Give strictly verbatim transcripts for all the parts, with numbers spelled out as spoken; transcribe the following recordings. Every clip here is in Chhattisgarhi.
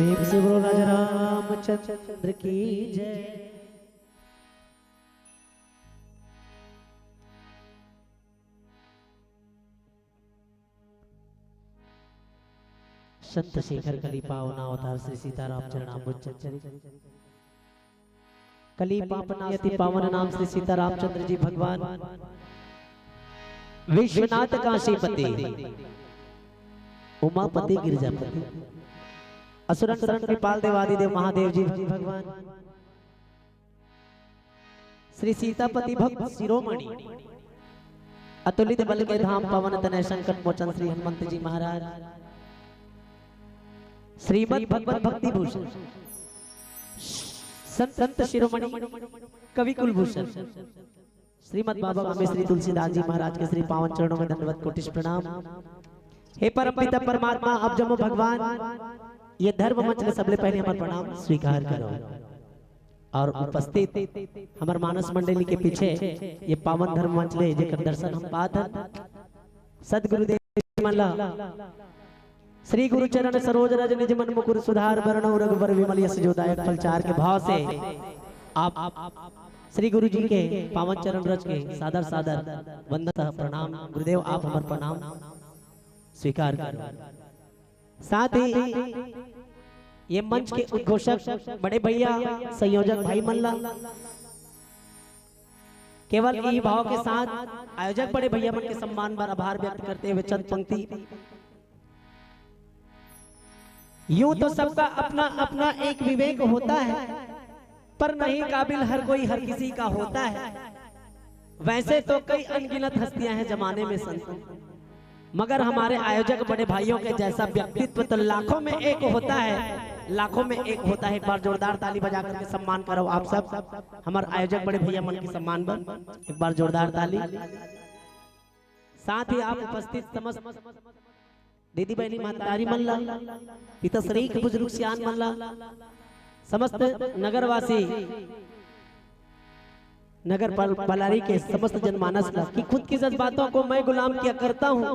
प्रेम से बोलो राजा रामचंद्र की जय। संत शेखर कली पावन अवतार श्री सीताराम चरणामृत चंचल। कली पावन अति पावन नाम श्री सीतारामचंद्र जी भगवान। विश्वनाथ काशीपति, उमापति गिरजापति, असुरन सुरन कृपाल देवादिदेव महादेव जी भगवान। श्री सीतापति भक्त शिरोमणि, अतुलित बल के धाम पवन तनय संकट मोचन श्री हनुमंत जी महाराज। श्रीमद भगवत भक्ति भूषण संत, संत शिरोमणि कवि कुलभूषण श्रीमद बाबा स्वामी श्री तुलसीदास जी महाराज के श्री पावन चरणों में दंडवत कोटिश प्रणाम। हे परम पिता परमात्मा, आप जम्मो भगवान, ये धर्म मंच ले सबले पहले हमर प्रणाम स्वीकार करो। और उपस्थित हमर मानस मंडली के पीछे ये पावन धर्म मंच ले जेकर दर्शन हम पात हन, सदगुरुदेव जी मन ला श्री गुरु चरण सरोज रज निज मन मुकुर सुधार बरनउँ रघुबर विमल यश जोदायक फल चार के भाव से आप श्री गुरु जी के पावन चरण रज के सादर सादर वंदन तथा प्रणाम। गुरुदेव, आप हमर प्रणाम स्वीकार करो। साथ ही ये मंच के उद्घोषक बड़े भैया, संयोजक भाई मन ला केवल यही भाव के साथ आयोजक बड़े भैया मन के सम्मान बर आभार व्यक्त करते हुए चंद पंक्ति। यूं तो सबका अपना अपना एक विवेक होता है, पर नहीं काबिल हर कोई हर किसी का होता है। वैसे तो कई अनगिनत हस्तियां हैं जमाने में संत, मगर हमारे आयोजक बड़े भाइयों के जैसा व्यक्तित्व तो लाखों में एक होता है, लाखों में एक होता है। एक बार जोरदार ताली बजा करके सम्मान करो आप सब, हमर आयोजक बड़े भैया मन के सम्मान बर एक बार जोरदार ताली। साथ ही आप उपस्थित समस्त दीदी बहनी महतारी मन ला, पिता श्री के बुजुर्ग सियान मन ला, समस्त नगरवासी नगर पल-, पलारी के समस्त जनमानस ला कि खुद की जज्बातों को मैं गुलाम क्या करता हूँ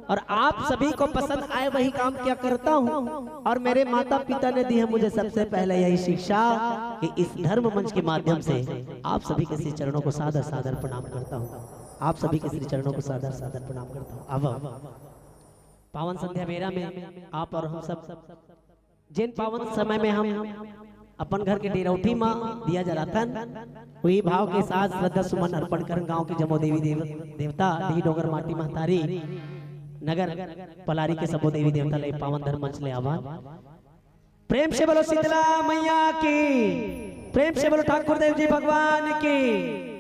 और आप सभी को पसंद आए वही काम क्या करता हूँ। और मेरे माता पिता ने दी है मुझे सबसे पहले यही शिक्षा कि इस धर्म मंच के माध्यम से आप सभी के श्री चरणों को सादर सादर प्रणाम करता हूँ। आप सभी के श्री चरणों को सादर सादर प्रणाम करता हूँ। अब पावन संध्या बेरा में आप और हम सब जिन पावन समय में हम अपन घर के डेरौठी म दिया जलाथन, वही भाव के साथ श्रद्धा सुमन अर्पण करन गांव के जम्मो देवी देव-, देवता, डीह डोंगर माटी महतारी, नगर पलारी के सबो देवी देवता ले पावन धर्म मंच ले आवा। प्रेम से बोलो शीतला मैया की, प्रेम से बोलो ठाकुर देव जी भगवान की।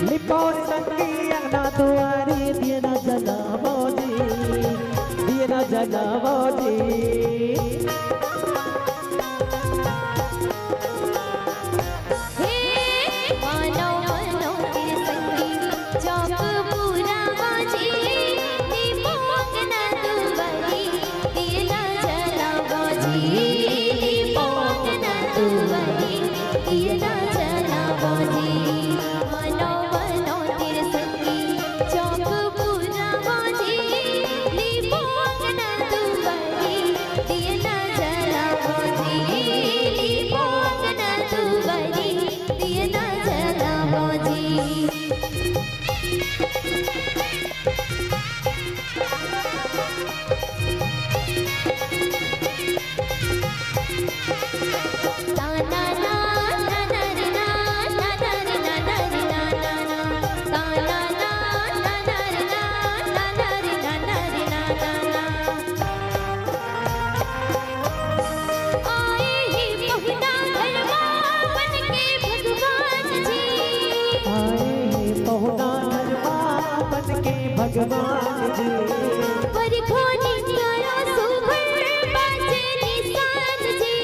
लिपाओ संगी अंगना दुआरी, दिए ना जलावो जी, दिए ना जलावो जी। हे मानो मनो के संगी, चौक पूरा बाजी, दीपो अंगना दुआरी, दिए ना जलावो जी, दीपो अंगना दुआरी, दिए ना जलावो जी। मनो मनो तेरे संगी, चौक पूरा बाजी, दीपो अंगना दुआरी, दिए ना जलावो जी, दीपो अंगना दुआरी, दिए ना जलावो जी। आए हे पहुना घरमा बन के भगवान जी। आए हे पहुना घरमा बन के भगवान जी। परघोनी करा सुघर बाजे निशान जी।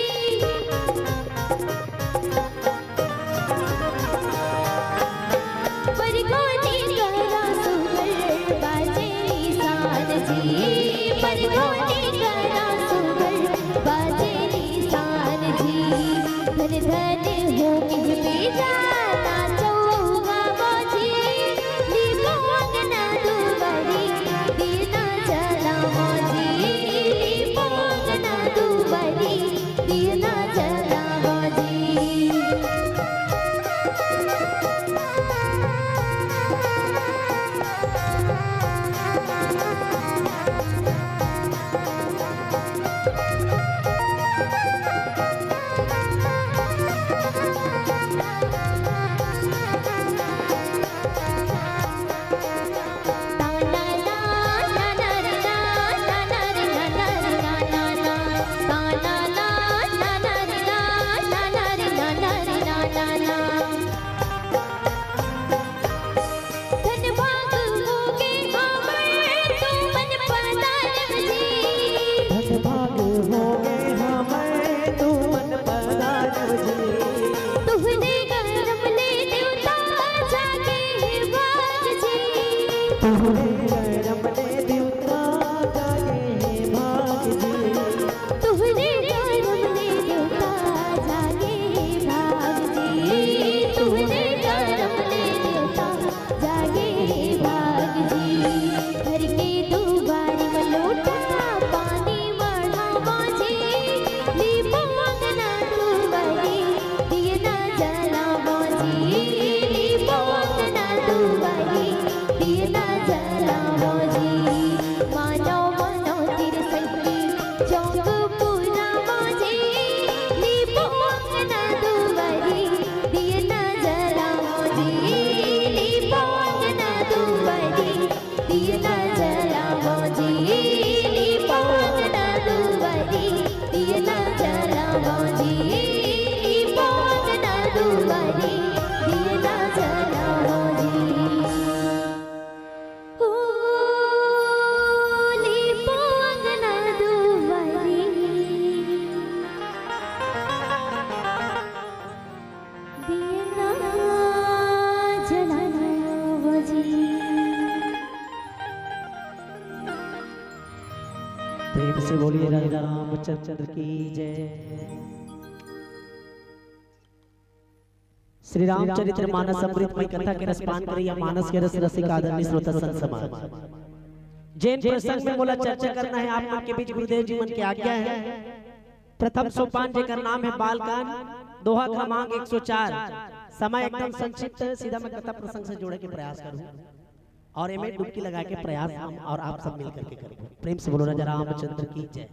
परघोनी करा सुघर बाजे निशान जी। परघोनी करा सुघर बाजे निशान जी। धन धन हो के बेटा नाचो गावो जी। दीपो अंगना दुआरी, दिए ना जलावो जी। दीपो अंगना दुआरी, दिए ना जलावो जी। धन भाग होगे हमर तुमन पधारव जी। धन भाग होगे हमर तुमन पधारव जी। तुहरे करम ले देवता जागे हे भाग जी। तुहरे करम ले देवता जागे हे भाग जी। तुहरे करम ले देवता जागे हे भाग जी। तुहरे करम ले देवता जागे हे भाग जी। घर के दुवार म लोटा पानी मढ़ावो जी। दीपो अंगना दुआरी, दिए ना जलावो जी। दीपो अंगना दुआरी, दिए ना जलावो जी। मानो मनो तेरे संगी, चौक पूरा बाजी, दीपो अंगना दुआरी, दिए ना जलावो जी। दीपो अंगना दुआरी, दिए ना जलावो जी। दीपो अंगना दुआरी, दिए ना जलावो जी। दीपो अंगना दुआरी, दिए ना जलावो जी। ओ दीपो अंगना दुआरी, दिए ना जलावो जी। प्रेम से बोलिए राजा रामचंद्र की जय। श्री रामचरित्र मानस अमृतमय कथा के रसपान करइया मानस के रस रसिक आदरणीय श्रोता संत समाज, जेन प्रसंग में मोला चर्चा करना है, आप मन के बीच गुरुदेव जी मन के आज्ञा है। प्रथम सोपान जेकर नाम है बालकांड, दोहा क्रमांक एक सौ चार। समय एकदम संक्षिप्त है, सीधा मैं कथा प्रसंग से जोड़े के प्रयास करूँ और एमे डुबकी लगा के प्रयास हम और आप सब मिल करके करेंगे। प्रेम से बोलो राजा रामचंद्र की जय।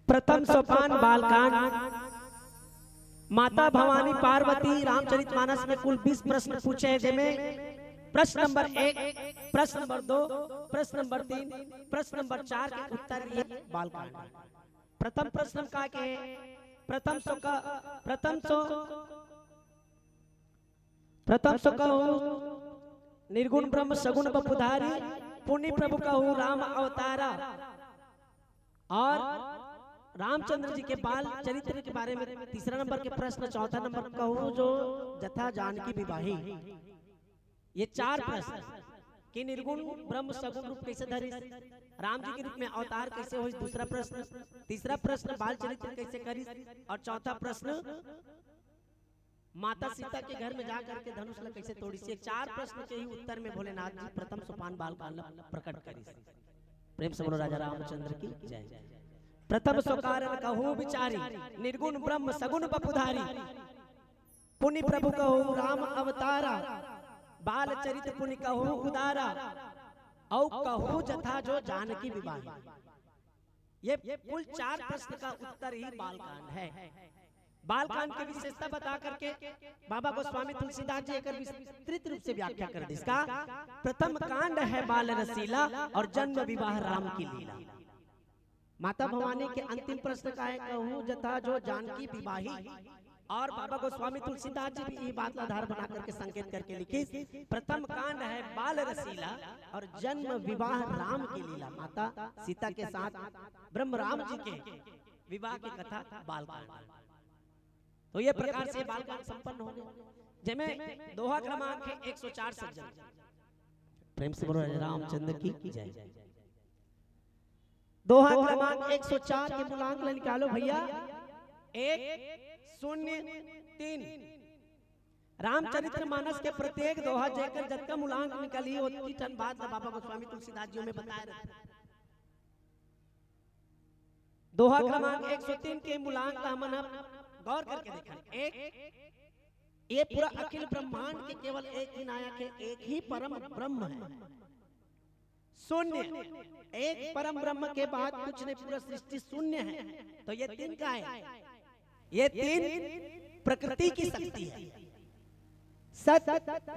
प्रथम सोपान बालकांड। माता भवानी पार्वती रामचरित मानस में कुल बीस प्रश्न पूछे हैं, जेमे प्रश्न नंबर एक, प्रश्न नंबर दो, प्रश्न नंबर तीन, प्रश्न नंबर चार के उत्तर ये बालकांड। प्रथम प्रश्न का के, प्रथम सो का, प्रथम सो प्रथम सो कहूँ निर्गुण ब्रह्म सगुण बपुधारी, पुनि प्रभु कहूँ राम अवतारा। और रामचंद्र जी के बाल चरित्र के बारे में तीसरा नंबर के प्रश्न, चौथा नंबर कहूँ जो जथा जानकी विवाही। ये चार प्रश्न कि निर्गुण ब्रह्म सगुण रूप कैसे धरिस, राम जी के रूप में अवतार कैसे होइस, दूसरा प्रश्न, तीसरा प्रश्न बाल चरित्र कैसे करिस, और चौथा प्रश्न माता सीता के घर में जा करके धनुष ला कैसे तोड़िस। ये चार प्रश्न के ही उत्तर में भोलेनाथ जी प्रथम सोपान बाल कांड ला प्रकट करिस। प्रेम से बोलो राजा रामचंद्र की जय। प्रथम सो कारण कहूँ विचारी, निर्गुण ब्रह्म सगुण बपुधारी। पुनि प्रभु कहूँ राम अवतारा, बाल चरित पुनि कहूँ उदारा, औ कहूँ जथा जो जानकी विवाही। ये कुल चार प्रश्न का उत्तर ही बालकांड है। बालकांड की विशेषता बता करके बाबा गोस्वामी तुलसीदास जी एक विस्तृत रूप से व्याख्या कर दिस का। प्रथम कांड है बाल रसीला और जन्म विवाह राम की लीला। माता भवानी के अंतिम प्रश्न का है, कहूँ जथा जो जानकी विवाही। और बाबा गोस्वामी तुलसीदास जी भी ये बात ला आधार बना करके संकेत करके लिखिस, प्रथम कांड है बाल रसीला और जन्म विवाह राम की लीला। माता सीता के साथ ब्रह्म राम जी के विवाह की कथा बालकांड। तो ये प्रकार से बालकांड संपन्न हो गया, जेमे दोहा क्रमांक है एक सौ चार सज्जन। प्रेम से बोलो रामचंद्र की जय। दोहा क्रमांक एक सौ चार के मूलांक ला निकालो भैया, एक शून्य तीन। रामचरित्र मानस के प्रत्येक दोहा जेकर जतका मूलांक निकली, ओतकी ठन बात ला बाबा गोस्वामी तुलसीदास जी में बताए रहते। दोहा क्रमांक एक सौ तीन के मूलांक ला हमन अब गौर करके देखन। एक, ये पूरा अखिल ब्रह्मांड के केवल एक ही नायक है, एक ही परम ब्रह्म है। शून्य, एक परम ब्रह्म के बाद कुछ नहीं, पूरा सृष्टि शून्य है। तो ये तीन का है? ये तीन प्रकृति की शक्ति है, सत,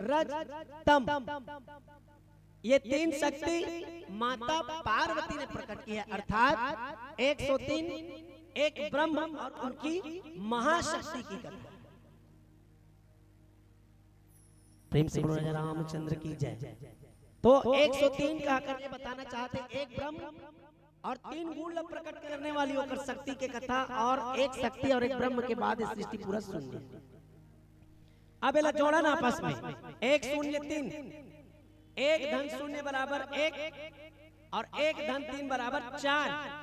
रज, तम। ये तीन शक्ति माता पार्वती ने प्रकट की है, अर्थात एक सौ तीन, एक ब्रह्म और उनकी महाशक्ति की कथा। प्रेम से बोलो राजा रामचंद्र की जय। तो एक सौ तीन का आकर ये बताना चाहते, एक ब्रह्म और तीन गुण ला प्रकट करने वाली ओकर शक्ति के कथा और एक शक्ति और एक ब्रह्म के बाद ये सृष्टि पूरा शून्य। अब एला जोड़न आपस में, एक शून्य तीन, एक धन शून्य बराबर एक और एक धन तीन बराबर चार।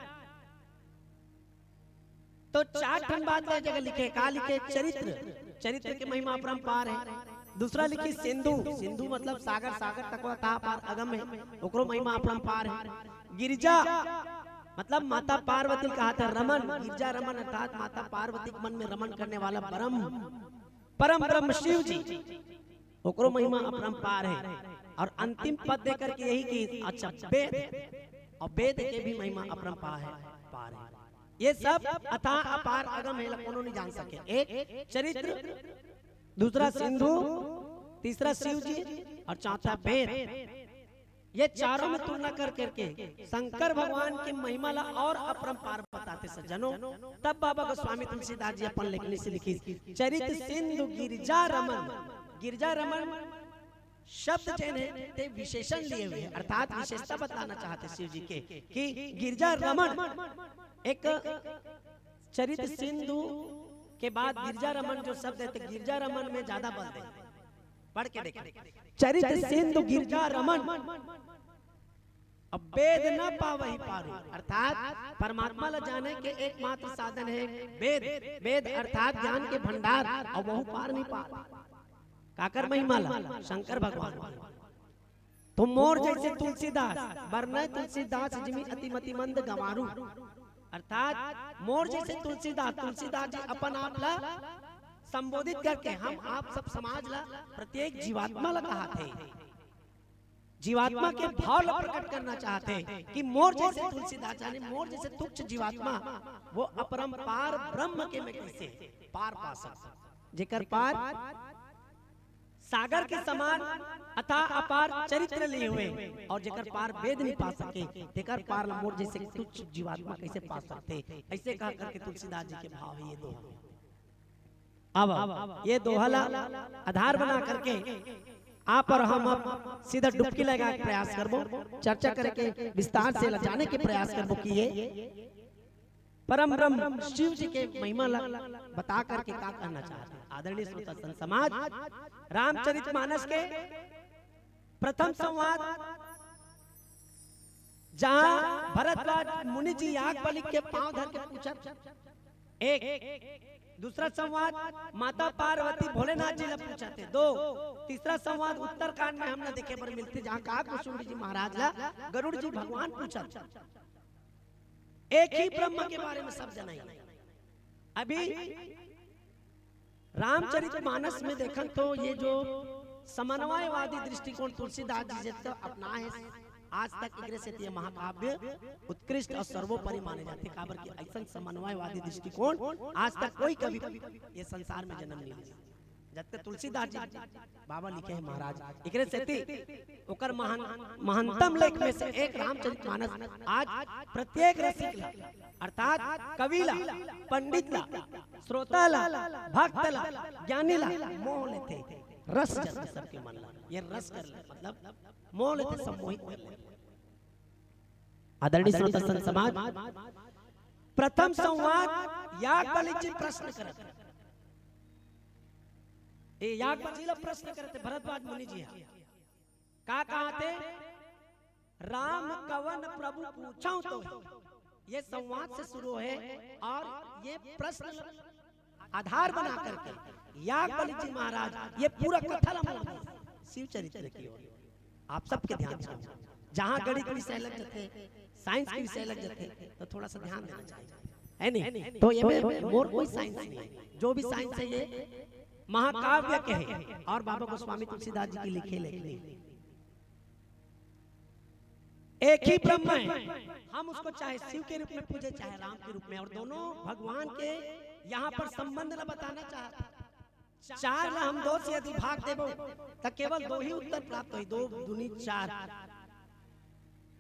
तो चार ठन बात ला जगह लिखे, का लिखे? चरित्र, चरित्र के महिमा अपरंपार है। दूसरा लिखी सिंधु, सिंधु मतलब सागर, सागर तको अथाह अपार अगम है, ओकरो महिमा अपरंपार है। गिरजा मतलब माता पार्वती कहा था, रमन, गिरजा रमन अर्थात माता पार्वती के मन में रमन करने वाला ब्रह्म, परम ब्रह्म शिव जी, ओकरो महिमा अपरंपार है। और अंतिम पद देकर के यही कि अच्छा, वेद, और वेद के भी महिमा अपरंपार है, पार है। ये सब अथाह अपार अगम है, ला कोनो नहीं जान सके। एक चरित्र, दूसरा सिंधु, तीसरा शिव जी और चौथा वेद। ये चारों में तुलना कर करके शंकर भगवान की महिमा ला और अपरंपार बताते सज्जनों। तब बाबा गोस्वामी तुलसीदास जी अपन लेखनी से लिखी, चरित सिंधु गिरजा रमन। गिरजा रमन शब्द जेन है ते विशेषण लिए हुए हैं, अर्थात विशेषता बताना चाहते शिव जी के कि गिरजा रमन एक चरित सिंधु के बाद गिरजा रमन जो शब्द है, तो गिरजा रमन में ज्यादा बल दे। पढ़ के देखो, चरित सिंधु गिरजा रमन। अब वेद न पावहि पारू, अर्थात परमात्मा ला जाने के एकमात्र साधन है वेद। वेद अर्थात ज्ञान के भंडार, और वहू पार नहीं पा। काकर महिमा ला? शंकर भगवान। तो मोर जैसे तुलसीदास, बरनय तुलसीदास जिमि अति मति मंद गंवारू, अर्थात मोर जैसे तुलसीदास, तुलसीदास जी अपन आप ला संबोधित करके हम आप सब समाज ला, प्रत्येक जीवात्मा ला कहा थे, जीवात्मा के भाव ला प्रकट करना चाहते हैं कि मोर जैसे तुलसीदास, यानी मोर जैसे तुच्छ जीवात्मा, वो अपरंपार ब्रह्म के में कैसे पार पा सकता, जेकर पार सागर के समान अथाह अपार चरित्र लिए हुए और जेकर पार वेद नहीं पा सके, तेकर पार ला मोर जैसे तुच्छ जीवात्मा कैसे पा सकते? ऐसे कह करके तुलसीदास जी के भाव है ये दो। अब ये दोहा ला आधार बना करके आप और हम अब सीधा डुबकी लगा के प्रयास करबो, चर्चा करके विस्तार से जाने के प्रयास करबो कि ये परम ब्रह्म शिव जी के महिमा ला बता करके का कहना चाहते हैं। आदरणीय श्रोता संत समाज, रामचरित मानस के प्रथम संवाद, जहां भरद्वाज मुनि जी याज्ञवल्क्य के पांव धर के पूछत, एक। दूसरा संवाद माता पार्वती भोलेनाथ जी ला पूछत हे, दो। तीसरा संवाद उत्तरकांड में हमला देखे बर मिलथे, जहां काकभुजकुंड जी महाराज ला गरुड़ जी भगवान पूछत। एक ही ब्रह्म के बारे में सब जनाई। अभी रामचरित मानस में देखन तो ये जो समन्वयवादी दृष्टिकोण तुलसीदास जी जब अपनाए हे, आज तक एकरे सेती ये महाकाव्य उत्कृष्ट और सर्वोपरि माने जाथे, काबर कि ऐसन समन्वयवादी दृष्टिकोण आज तक कोई कवि ये संसार में जन्म नहीं लिया, जब तक तुलसीदास जी बाबा लिखे हैं महाराज। एकरे सेती ओकर महान, महानतम लेख में से एक रामचरित मानस आज प्रत्येक रसिक ला, अर्थात कवि ला, पंडित ला, श्रोता ला, भक्त ला, ज्ञानी ला मोह लेथे, रस जैसे सबके मन ला। ये रस कर ले, मतलब मोह लेथे, सम्मोहित कर लेथे। आदरणीय श्रोता संत समाज, प्रथम संवाद याज्ञवल्क्य जी प्रश्न करत, ए याज्ञवल्क्य जी ला प्रश्न करत हे भरद्वाज मुनि जी हा। का कहत हे? राम कवन प्रभु पूछव तो। ये संवाद से शुरू है और ये प्रश्न आधार बना करके याज्ञवल्क्य जी महाराज ये पूरा कथा ला मोड़ दिए शिव चरित्र की ओर। आप सबके ध्यान से, जहां गणित विषय लग जाथे, साइंस के विषय लग जाथे, तो थोड़ा सा ध्यान देना चाहिए, है नहीं? तो ये में मोर कोई साइंस नहीं है, जो भी साइंस है ये महाकाव्य के है और बाबा गोस्वामी तुलसीदास जी की लिखे लेखनी। एक ही ब्रह्म है, हम उसको चाहे शिव के रूप में पूजे, चाहे राम के रूप में, और दोनों भगवान के यहाँ पर संबंध ला बताना चाहता। चार ला हम दो से यदि भाग देबो, त केवल दो ही उत्तर प्राप्त होही, दो दूनी चार,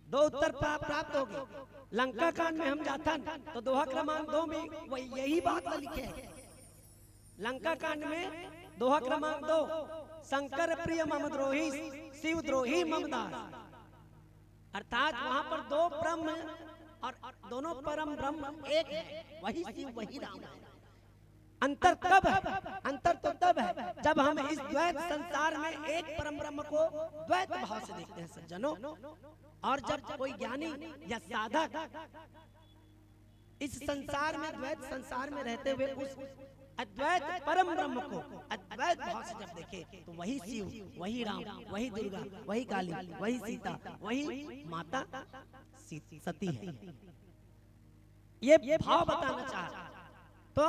दो उत्तर प्रा-, प्राप्त होगे। लंका कांड में हम जाथन, तो दोहा क्रमांक दो में वही, यही बात ला लिखे है। लंका कांड में दोहा क्रमांक दो, शंकर प्रिय मम द्रोही, शिव द्रोही मम दास। अर्थात वहां पर दो ब्रह्म और दोनों परम ब्रह्म एक है, वही शिव, वही राम है। अंतर कब है? अंतर तो तब है जब हम इस द्वैत संसार में एक परम ब्रह्म को द्वैत भाव से देखते हैं सज्जनों। और जब कोई ज्ञानी या साधक इस संसार में, द्वैत संसार में रहते हुए उस अद्वैत परम ब्रह्म को अद्वैत भाव से जब देखे, तो वही शिव, वही राम, वही दुर्गा, वही काली, वही सीता, वही माता सी-, सती है। ये भाव बताना चाह, तो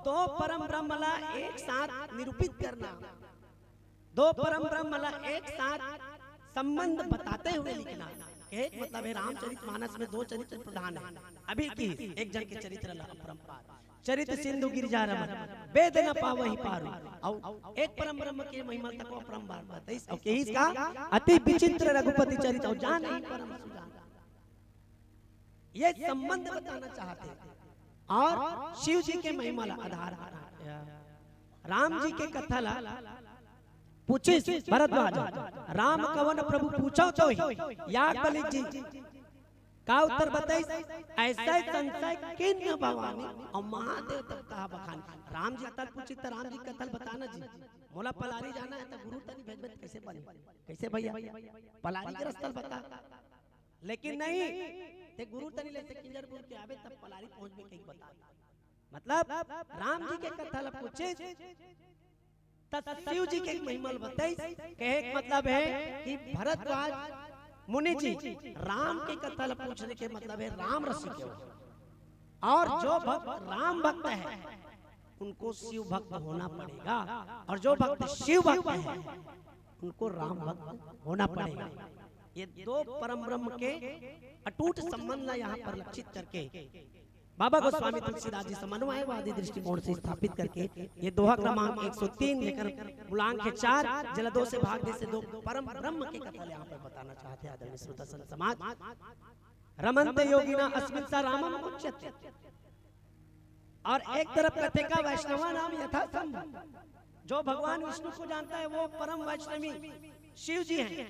दो परम ब्रह्म ला एक साथ निरूपित करना, दो परम ब्रह्म ला एक साथ संबंध बताते हुए लिखना। एक मतलब है, रामचरित मानस में दो चरित्र प्रधान है। अभी की एक जन के चरित्र ला अपरंपार, चरित सिंधु गिरिजा रमन, वेद न पावहि पारु। और एक परम ब्रह्म के महिमा तको अपरंपार बताइस। और कहिस का, अति विचित्र रघुपति चरित, और जान ही परम सुजान। ये संबंध बताना चाहते हैं। और शिव जी के महिमा ला आधार, राम जी के कथा ला पूछिस भरद्वाज, राम कवन प्रभु पूछव तो ही, याज्ञवल्क्य जी का उत्तर बताइस, ऐसा संशय किन्न भवानी। और महादेव तब कहा बखान, राम जी कथा पूछिस तो राम जी कथा बताना जी, मोला पलारी जाना है तो गुरु तनी भेजबे तो कैसे बनी, कैसे भैया पलारी के रास्ता बता। लेकिन नहीं, ते गुरु तनी ले से किंजरपुर के आबे तब पलारी पहुंचबे कहीं बता। मतलब राम जी के कथा ला पूछिस, त शिव जी के महिमा ल बताइस। कहे के मतलब है कि भरद्वाज मुनि जी राम के कथा ला पूछने के मतलब है राम रसिक है। और जो भक्त राम भक्त है, उनको शिव भक्त होना पड़ेगा, और जो भक्त शिव भक्त है, उनको राम भक्त होना पड़ेगा। ये दो परम ब्रह्म के अटूट संबंध ला यहाँ पर लक्षित करके बाबा गोस्वामी तुलसीदास जी समन्वयवादी दृष्टिकोण से स्थापित करके ये दोहा क्रमांक एक सौ तीन लेकर मूलांक है चार, जेला दो से भाग दे से दो परम ब्रह्म के कथा यहाँ पर बताना चाहते हैं आदरणीय श्रोता संत समाज। रमन्ते योगिना अस्मिन सा रामम मुच्यते। और एक तरफ कथेका वैष्णवा नाम यथासंभव, जो भगवान विष्णु को जानता है वो परम वैष्णवी शिव जी हैं।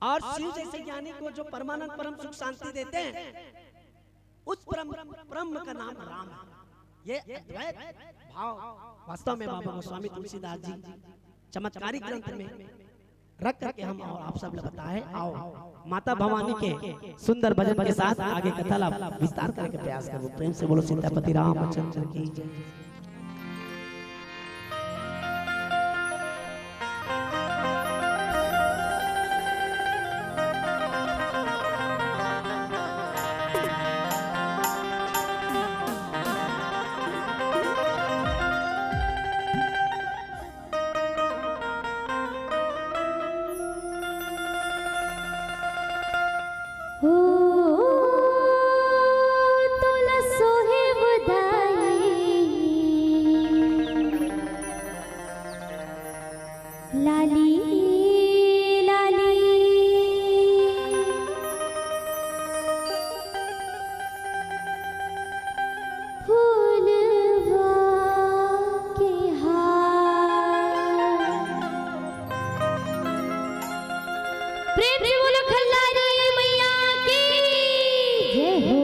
और शिव जैसे ज्ञानी को जो परमानंद परम सुख शांति देते हैं, उस परम ब्रह्म का नाम राम है। ये अद्वैत भाव वास्तव में बाबा गोस्वामी तुलसीदास जी चमत्कारी ग्रंथ में रख करके हम और आप सब ला बताए। आओ, माता भवानी के सुंदर भजन के साथ आगे कथा ला विस्तार करके प्रयास करबो। प्रेम से बोलो सीतापति रामचंद्र की जय। ओ, तोला सोहे बधाई, लाली, लाली। फूलवा के हार। प्रेम से बोलो खल्लारी मैया की जय हो।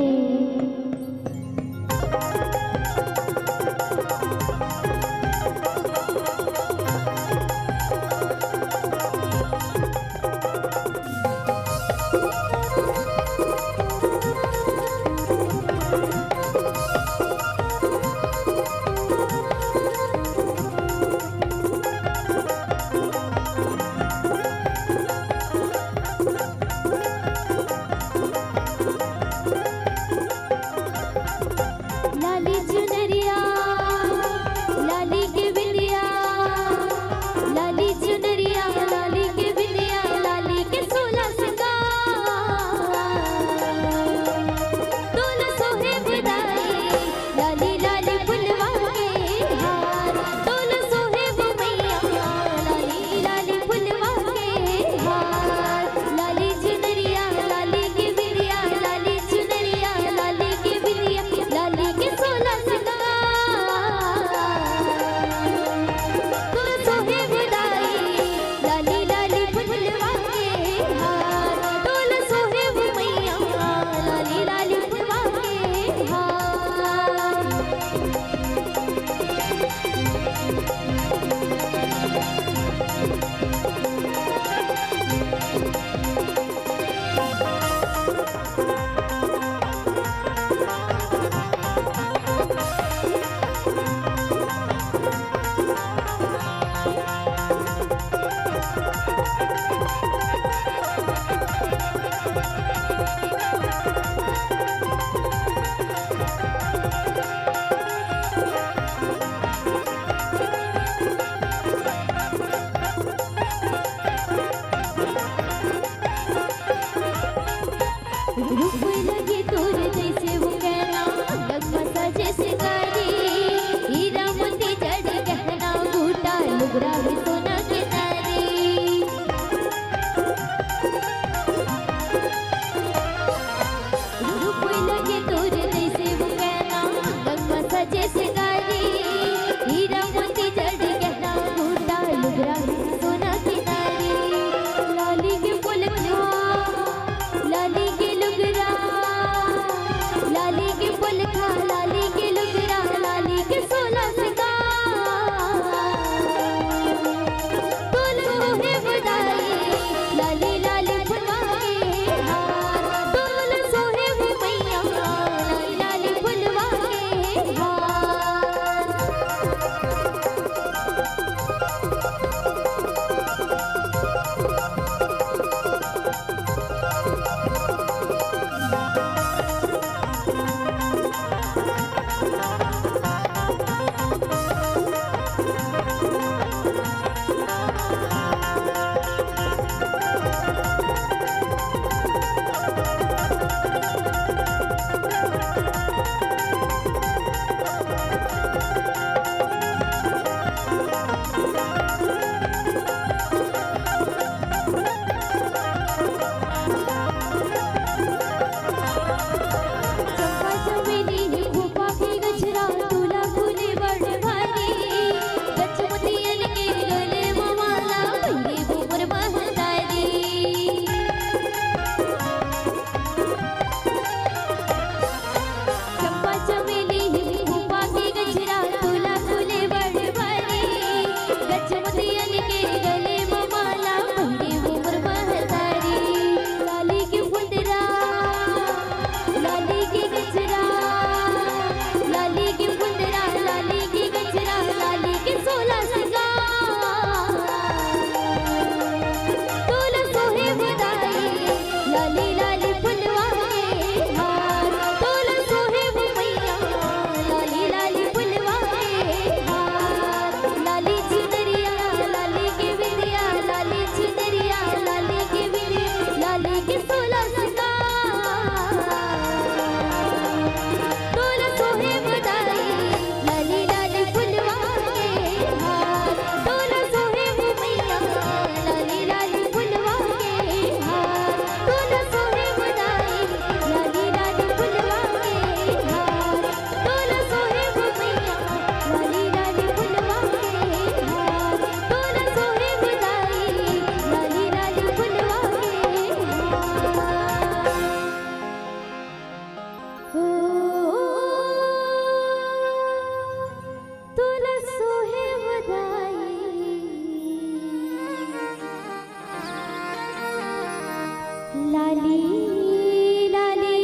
लाली लाली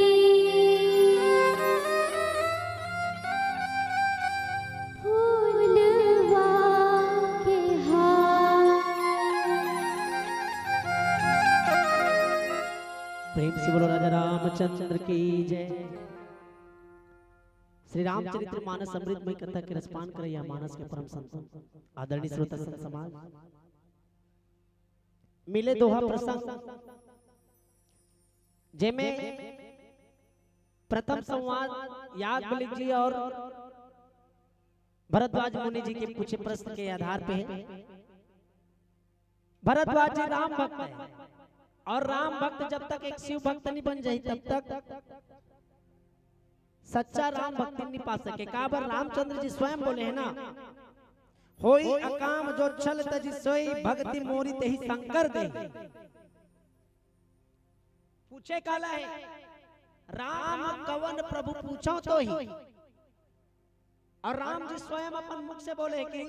फूलवा के हार। प्रेम से बोलो राजा रामचंद्र की जय। श्री रामचरित्र मानस अमृतमय कथा के रसपान करैया मानस के परम संत आदरणीय श्रोता संत समाज, मिले दोहा प्रसंग, जेमे प्रथम संवाद याज्ञवल्क्य जी और भरद्वाज मुनि जी के पूछे प्रश्न के आधार पे है। भरद्वाज जी राम भक्त है और राम भक्त जब तक एक शिव भक्त नहीं बन जाए तब तक सच्चा राम भक्ति नहीं पा सके। काबर रामचंद्र जी स्वयं बोले हैं ना, "होई अकाम जो छल तजि सोई, भगति मोरी तेहि शंकर देहि।" पूछे काला है, राम कवन प्रभु पूछो तो ही। और राम जी स्वयं अपन मुख से बोले कि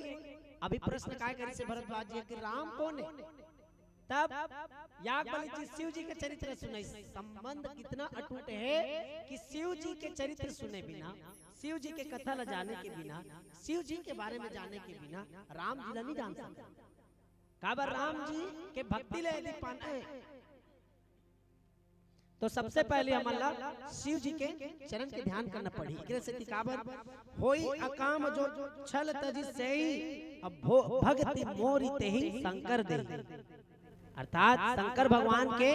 अभी प्रश्न काय करी से भरद्वाज जी कि राम कौन है? तब याज्ञवल्क्य जी शिव जी के चरित्र सुनाई। संबंध कितना अटूट है कि शिव जी के चरित्र सुने बिना, शिव जी के कथा ला जाने के बिना, शिव जी के बारे में जाने के बिना राम जी ला नहीं जान सकता। काबर राम जी के भक्ति ले यदि पाना है तो सबसे पहले हमन ला शिव जी के चरण के ध्यान करना पड़ी। एकरे सेती काबर होई अकाम जो छल तजि सेई, अब भो-, भगति मोरी तेहि शंकर देहि। अर्थात शंकर भगवान के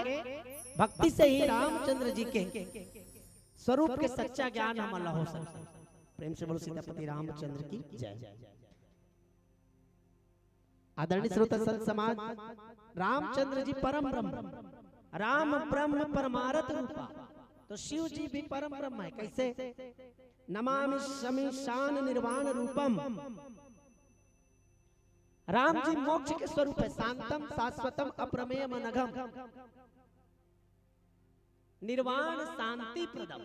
भक्ति से ही रामचंद्र जी के स्वरूप के सच्चा ज्ञान हमन ला हो सकता। प्रेम से बोलो सीतापति रामचंद्र की जय। आदरणीय श्रोता संत समाज, रामचंद्र जी परम ब्रह्म, राम ब्रह्म परमारथ रूपा, तो शिव जी भी परम ब्रह्म है। कैसे? "नमामि शमीशान निर्वाण रूपम।" राम जी मोक्ष के स्वरूप है, शांतम शाश्वतम अप्रमेयम अनघम। निर्वाण शांति प्रदम।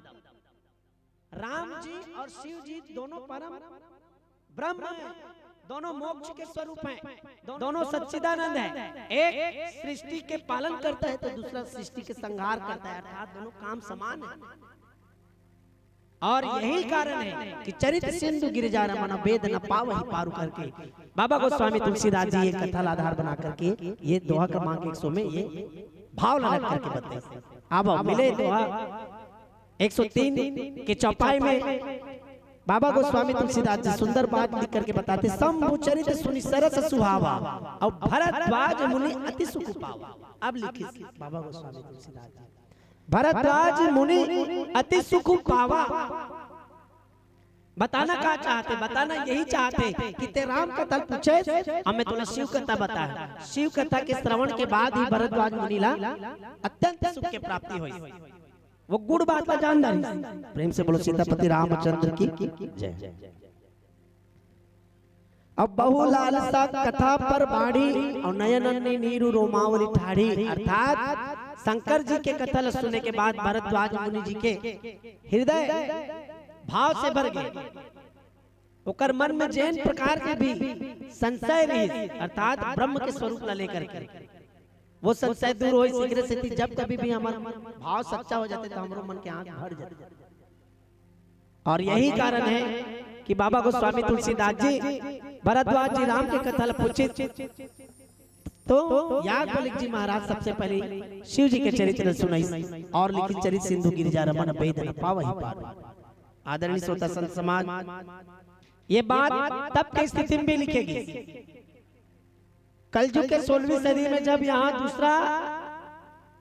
राम जी और शिव जी दोनों परम ब्रह्म हैं, दोनों मोक्ष के स्वरूप हैं, दोनों सच्चिदानंद हैं। एक सृष्टि के पालन करता है तो दूसरा सृष्टि के संहार करता है, अर्थात दोनों काम समान है। और यही कारण है कि चरित सिंधु गिरिजा रमन, भेद न पावहि पारु करके बाबा गोस्वामी तुलसीदास जी ये कथा ला आधार बना करके ये दोहा क्रमांक एक सौ में ये भाव ला रख करके बताए। अब मिले दोहा एक सौ तीन के चौपाई में बाबा गोस्वामी तुलसीदास जी सुंदर बात लिख करके बताते, "शंभु चरित सुनि सरस सुहावा, और भरद्वाज मुनि अति सुख पावा।" अब लिखिस बाबा गोस्वामी तुलसीदास जी, "भरद्वाज मुनि अति सुख पावा।" बताना का चाहते? बताना यही चाहते कि ते राम कथा पूछे, हमें तोला शिव कथा बता। शिव कथा के श्रवण के बाद ही भरद्वाज मुनि ला अत्यंत सुख के प्राप्ति हुई। वो गुड़ बात ला जान डारी। प्रेम से बोलो सीतापति रामचंद्र की जय। अब बहु लालसा कथा पर बाढ़ी और नयनन नीरु रोमावली ठाढ़ी, अर्थात शंकर जी के कथा ला सुने के बाद भरद्वाज मुनि जी के हृदय भाव से भर गए। ओकर मन में जेन प्रकार के भी संशय रहिस, अर्थात ब्रह्म के स्वरूप ला लेकर के, वो संशय दूर होइस। एकरे सेती जब कभी भी हमर भाव सच्चा हो जाते तो हमरो मन के आंख भर जाते। और यही कारण है कि बाबा गोस्वामी तुलसीदास जी भरद्वाज जी राम के कथा ला पूछिस तो याज्ञवल्क्य जी महाराज सबसे पहले शिव जी के चरित्र सुनाइस और लिखिस, "चरित सिंधु गिरिजा रमन, भेद न पावहि पार।" आदरणीय श्रोता संत समाज, ये बात तब के स्थिति में भी लिखेगी। कलयुग के सोलहवीं सदी में जब यहाँ दूसरा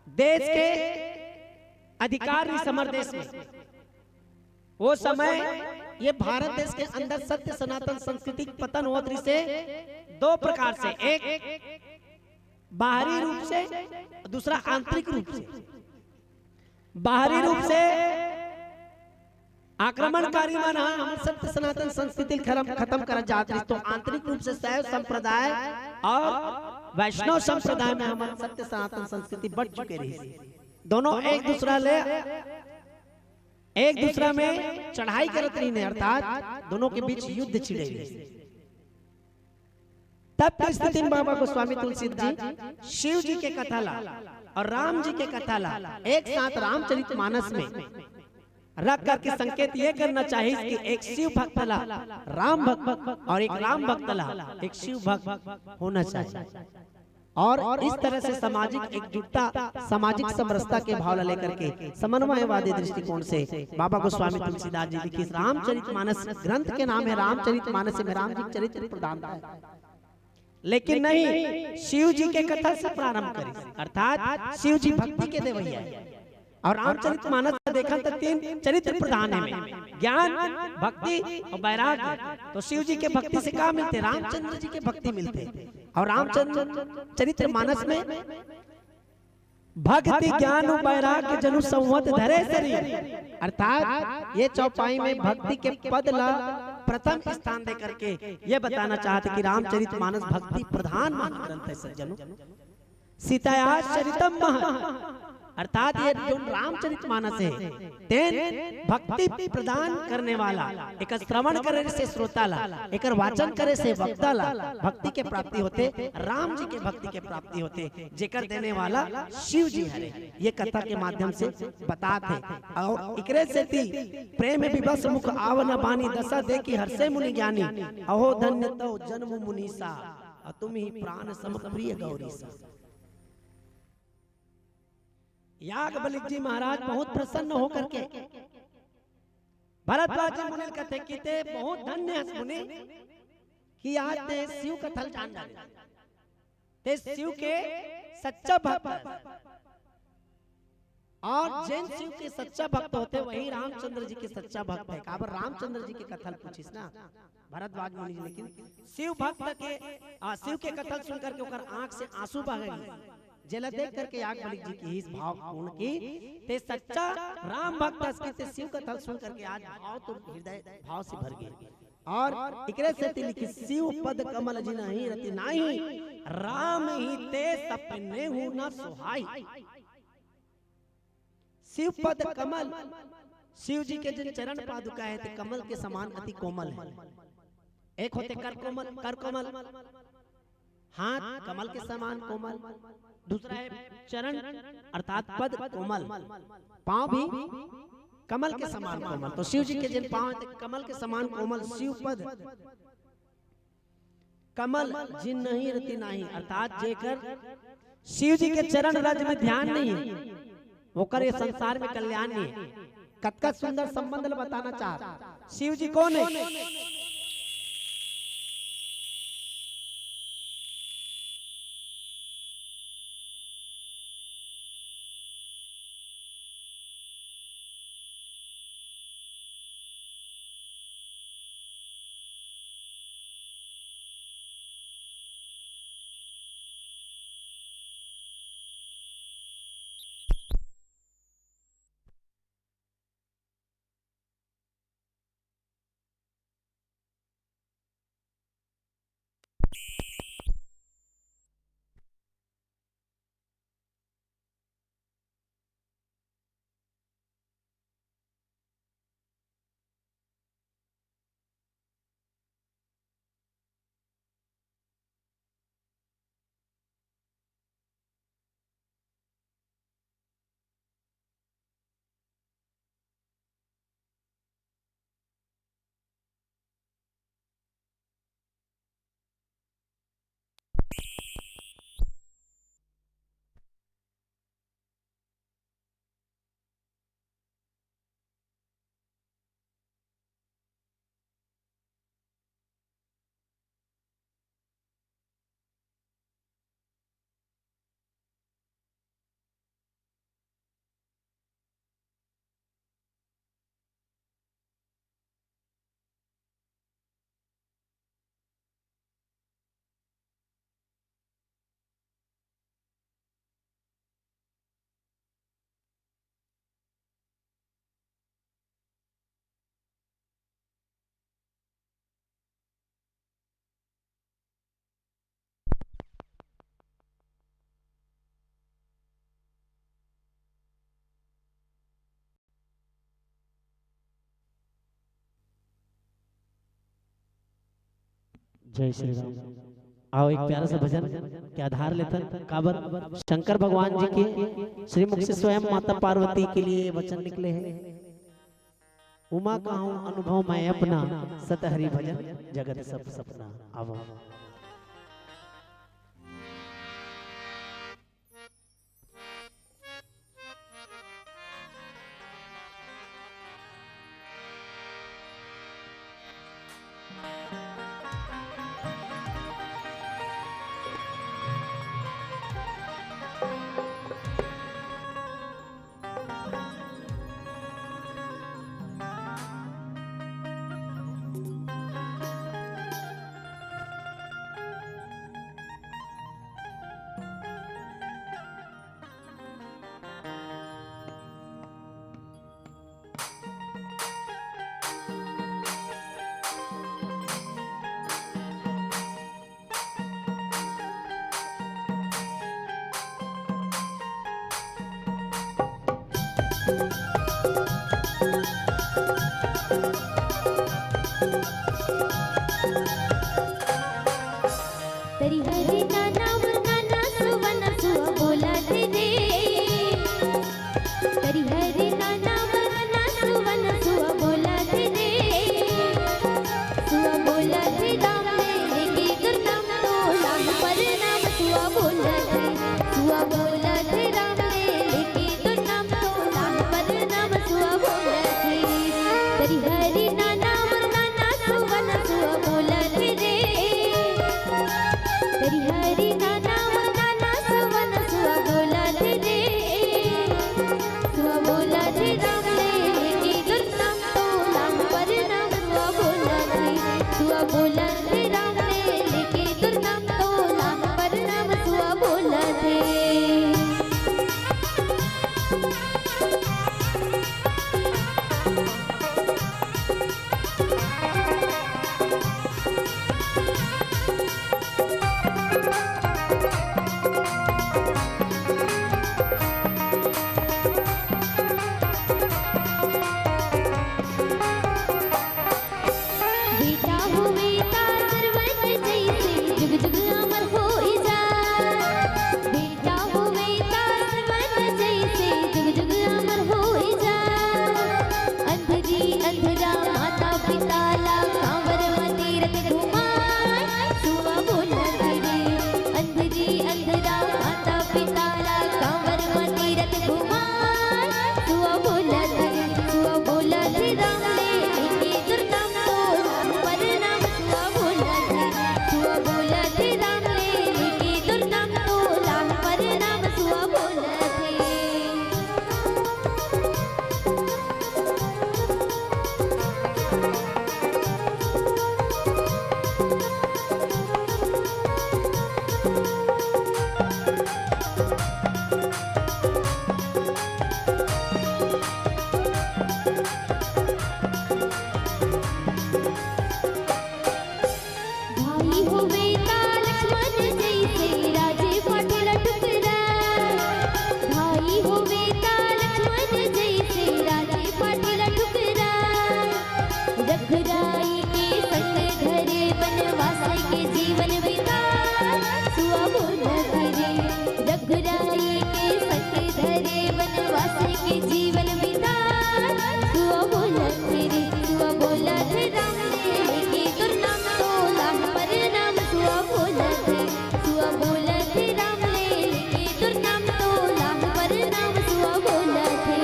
देश के अधिकार रहिस हमर देश में, वो समय ये भारत देश के अंदर सत्य सनातन संस्कृति के पतन होत रहिस हे दो प्रकार से, एक बाहरी रूप से, दूसरा आंतरिक रूप से। बाहरी रूप से आक्रमणकारी मन ह हमर सत्य सनातन संस्कृति ल खरम-, खत्म करत जात रहिस, तो आंतरिक रूप से शैव संप्रदाय और वैष्णव संप्रदाय में हमर सत्य सनातन संस्कृति बढ़ चुके रहिस। दोनों एक दूसरा ले, एक दूसरा में चढ़ाई करत रहिन, अर्थात दोनों के बीच युद्ध छिड़े रहिस। तब के स्थिति में बाबा गोस्वामी तुलसीदास जी शिव जी के कथा ला और राम जी के कथा ला एक साथ रामचरित मानस में रख करके संकेत ये करना चाहिए कि एक शिव भक्त ला राम भक्त और एक राम भक्त ला एक शिव भक्त होना चाहिए। और इस तरह से सामाजिक एकजुटता, सामाजिक समरसता के भाव ला लेकर के समन्वयवादी दृष्टिकोण से बाबा गोस्वामी तुलसीदास जी लिखिस रामचरित मानस। ग्रंथ के नाम है रामचरित मानस, में राम जी चरित्र प्रधान है। लेकिन नहीं, शिव जी के कथा से प्रारंभ करिस, अर्थात शिव जी भक्ति के देवैया है। और रामचरित मानस में देखा तो तीन चरित्र प्रधान है, में ज्ञान, भक्ति और वैराग्य। तो शिव जी के भक्ति से का मिलते? रामचंद्र जी के भक्ति मिलते। और रामचंद्र चरित्र मानस में भक्ति ज्ञान वैराग्य जनु संवत धरे शरीर, अर्थात ये चौपाई में भक्ति के पद ला प्रथम स्थान दे करके ये बताना चाहते कि रामचरित मानस भक्ति प्रधान महाग्रंथ है सज्जनों। सीताया चरितम मह, अर्थात ये जो रामचरित मानस है, तेन भक्ति प्रदान करने वाला, एकर श्रवण करे से श्रोता ला, एकर वाचन करे से वक्ता ला भक्ति के प्राप्ति होते, राम जी के भक्ति के प्राप्ति होते, जेकर देने वाला शिव जी हरे। ये कथा के माध्यम से बतात है। और एकरे सेती प्रेम विवश मुख आव न बानी, दशा देखि हर्षे मुनि ज्ञानी, अहो धन्य तव जन्म मुनीसा, अतुम ही प्राण सम प्रिय गौरीसा। याज्ञवल्क्य जी महाराज बहुत प्रसन्न होकर के भरद्वाज जी मुनि ल कथे कि ते बहुत धन्य हस मुनि कि आज ते शिव कथा ल जान डारे, ते शिव के सच्चा भक्त हस। और जेन शिव के सच्चा भक्त होते वही रामचंद्र जी के सच्चा भक्त है। काबर रामचंद्र जी के कथा ल पूछिस ना भरद्वाज मुनि जी, लेकिन शिव भक्त के, आ, शिव के कथा ल सुन करके ओकर आंख से आंसू बह गए। जेला देख करके याज्ञवल्क्य जी किहिस भाव पूर्ण कि ते सच्चा राम भक्त हस कि ते शिव कथा ल सुन करके आज भाव तो हृदय भाव से भर गए। और एकरे सेती लिखिस शिव पद कमल जिनहि रति नाही, राम ही ते सपनेहु न सोहाई। शिव पद कमल, शिव जी के जिन चरण पादुका है ते कमल के समान अति कोमल है। एक होते कर कोमल, कर कमल, हाथ कमल के समान कोमल, दूसरा है चरण अर्थात पद कोमल, पांव भी कमल के समान कोमल। तो शिव जी के जिन पांव है ते कमल के समान कोमल शिव पद कमल जिनहि रति नाही, अर्थात जेकर शिव जी के चरण रज में ध्यान नहीं है, ओकर ये संसार में कल्याण नहीं है। कतका सुंदर संबंध ल बताना चाहत। शिव जी कौन है? जय श्री राम। आओ, एक प्यारा सा भजन के आधार लेथन, काबर शंकर भगवान जी के श्रीमुख से स्वयं माता पार्वती के लिए ये वचन निकले हे, "उमा कहूँ अनुभव मैं अपना, सत हरि भजन जगत सब सपना।" आवो। तरी हरी नाना मुरना ना सुवन सुआ बोलत रे। तरी हरी नाना मुरना ना सुवन सुआ बोलत रे। सुआ बोलत रे राम ने लेके दुर्नाम तो लाम पर नाम सुआ बोलत रे। सुआ बोलत रे राम ने लेके दुर्नाम तो लाम पर नाम सुआ बोलत रे। तरी हरी नाना मुरना ना सुवन सुआ बोलत रे। तरी हरी नाना मुरना ना सुवन सुआ बोलत रे। सुआ बोलत रे राम ने लेके दुर्नाम तो लाम पर नाम सुआ बोलत रे। सुआ बोलत रे राम ने लेके दुर्नाम तो लाम पर नाम सुआ बोलत रे। बेटा होवे ता सरवन जैसे जुग जुग अमर होई जा। बेटा होवे ता सरवन जैसे जुग जुग अमर होई जा। अंधरी अंधरा माता पिता ला कांवर म तीरथ घुमाय। सुआ बोलत रे अंधरी अंधरा माता पिता ला कांवर म तीरथ घुमाय। सुआ बोलत रे, सुआ बोलत रे राम ले लेके दुर्नाम तो लाम पर नाम सुआ बोलत रे। सुआ बोलत रे राम ले लेके दुर्नाम तो लाम पर नाम सुआ बोलत रे। भाई होवे ता लक्ष्मण जैसे राजे पाटिल ठुकरा। भाई होवे ता लक्ष्मण जैसे राजे पाटिल ठुकरा। रघुराई के संग धरे वनवास के जीवन बिता। सुआ बोलत रे रघुराई के संग धरे वनवास के जीवन बिता। सुआ बोलत रे, सुआ बोलत रे राम ने लेके दुर्नाम तो लाम पर नाम सुआ बोलत रे। सुआ बोलत रे राम ने लेके दुर्नाम तो लाम पर नाम सुआ बोलत रे।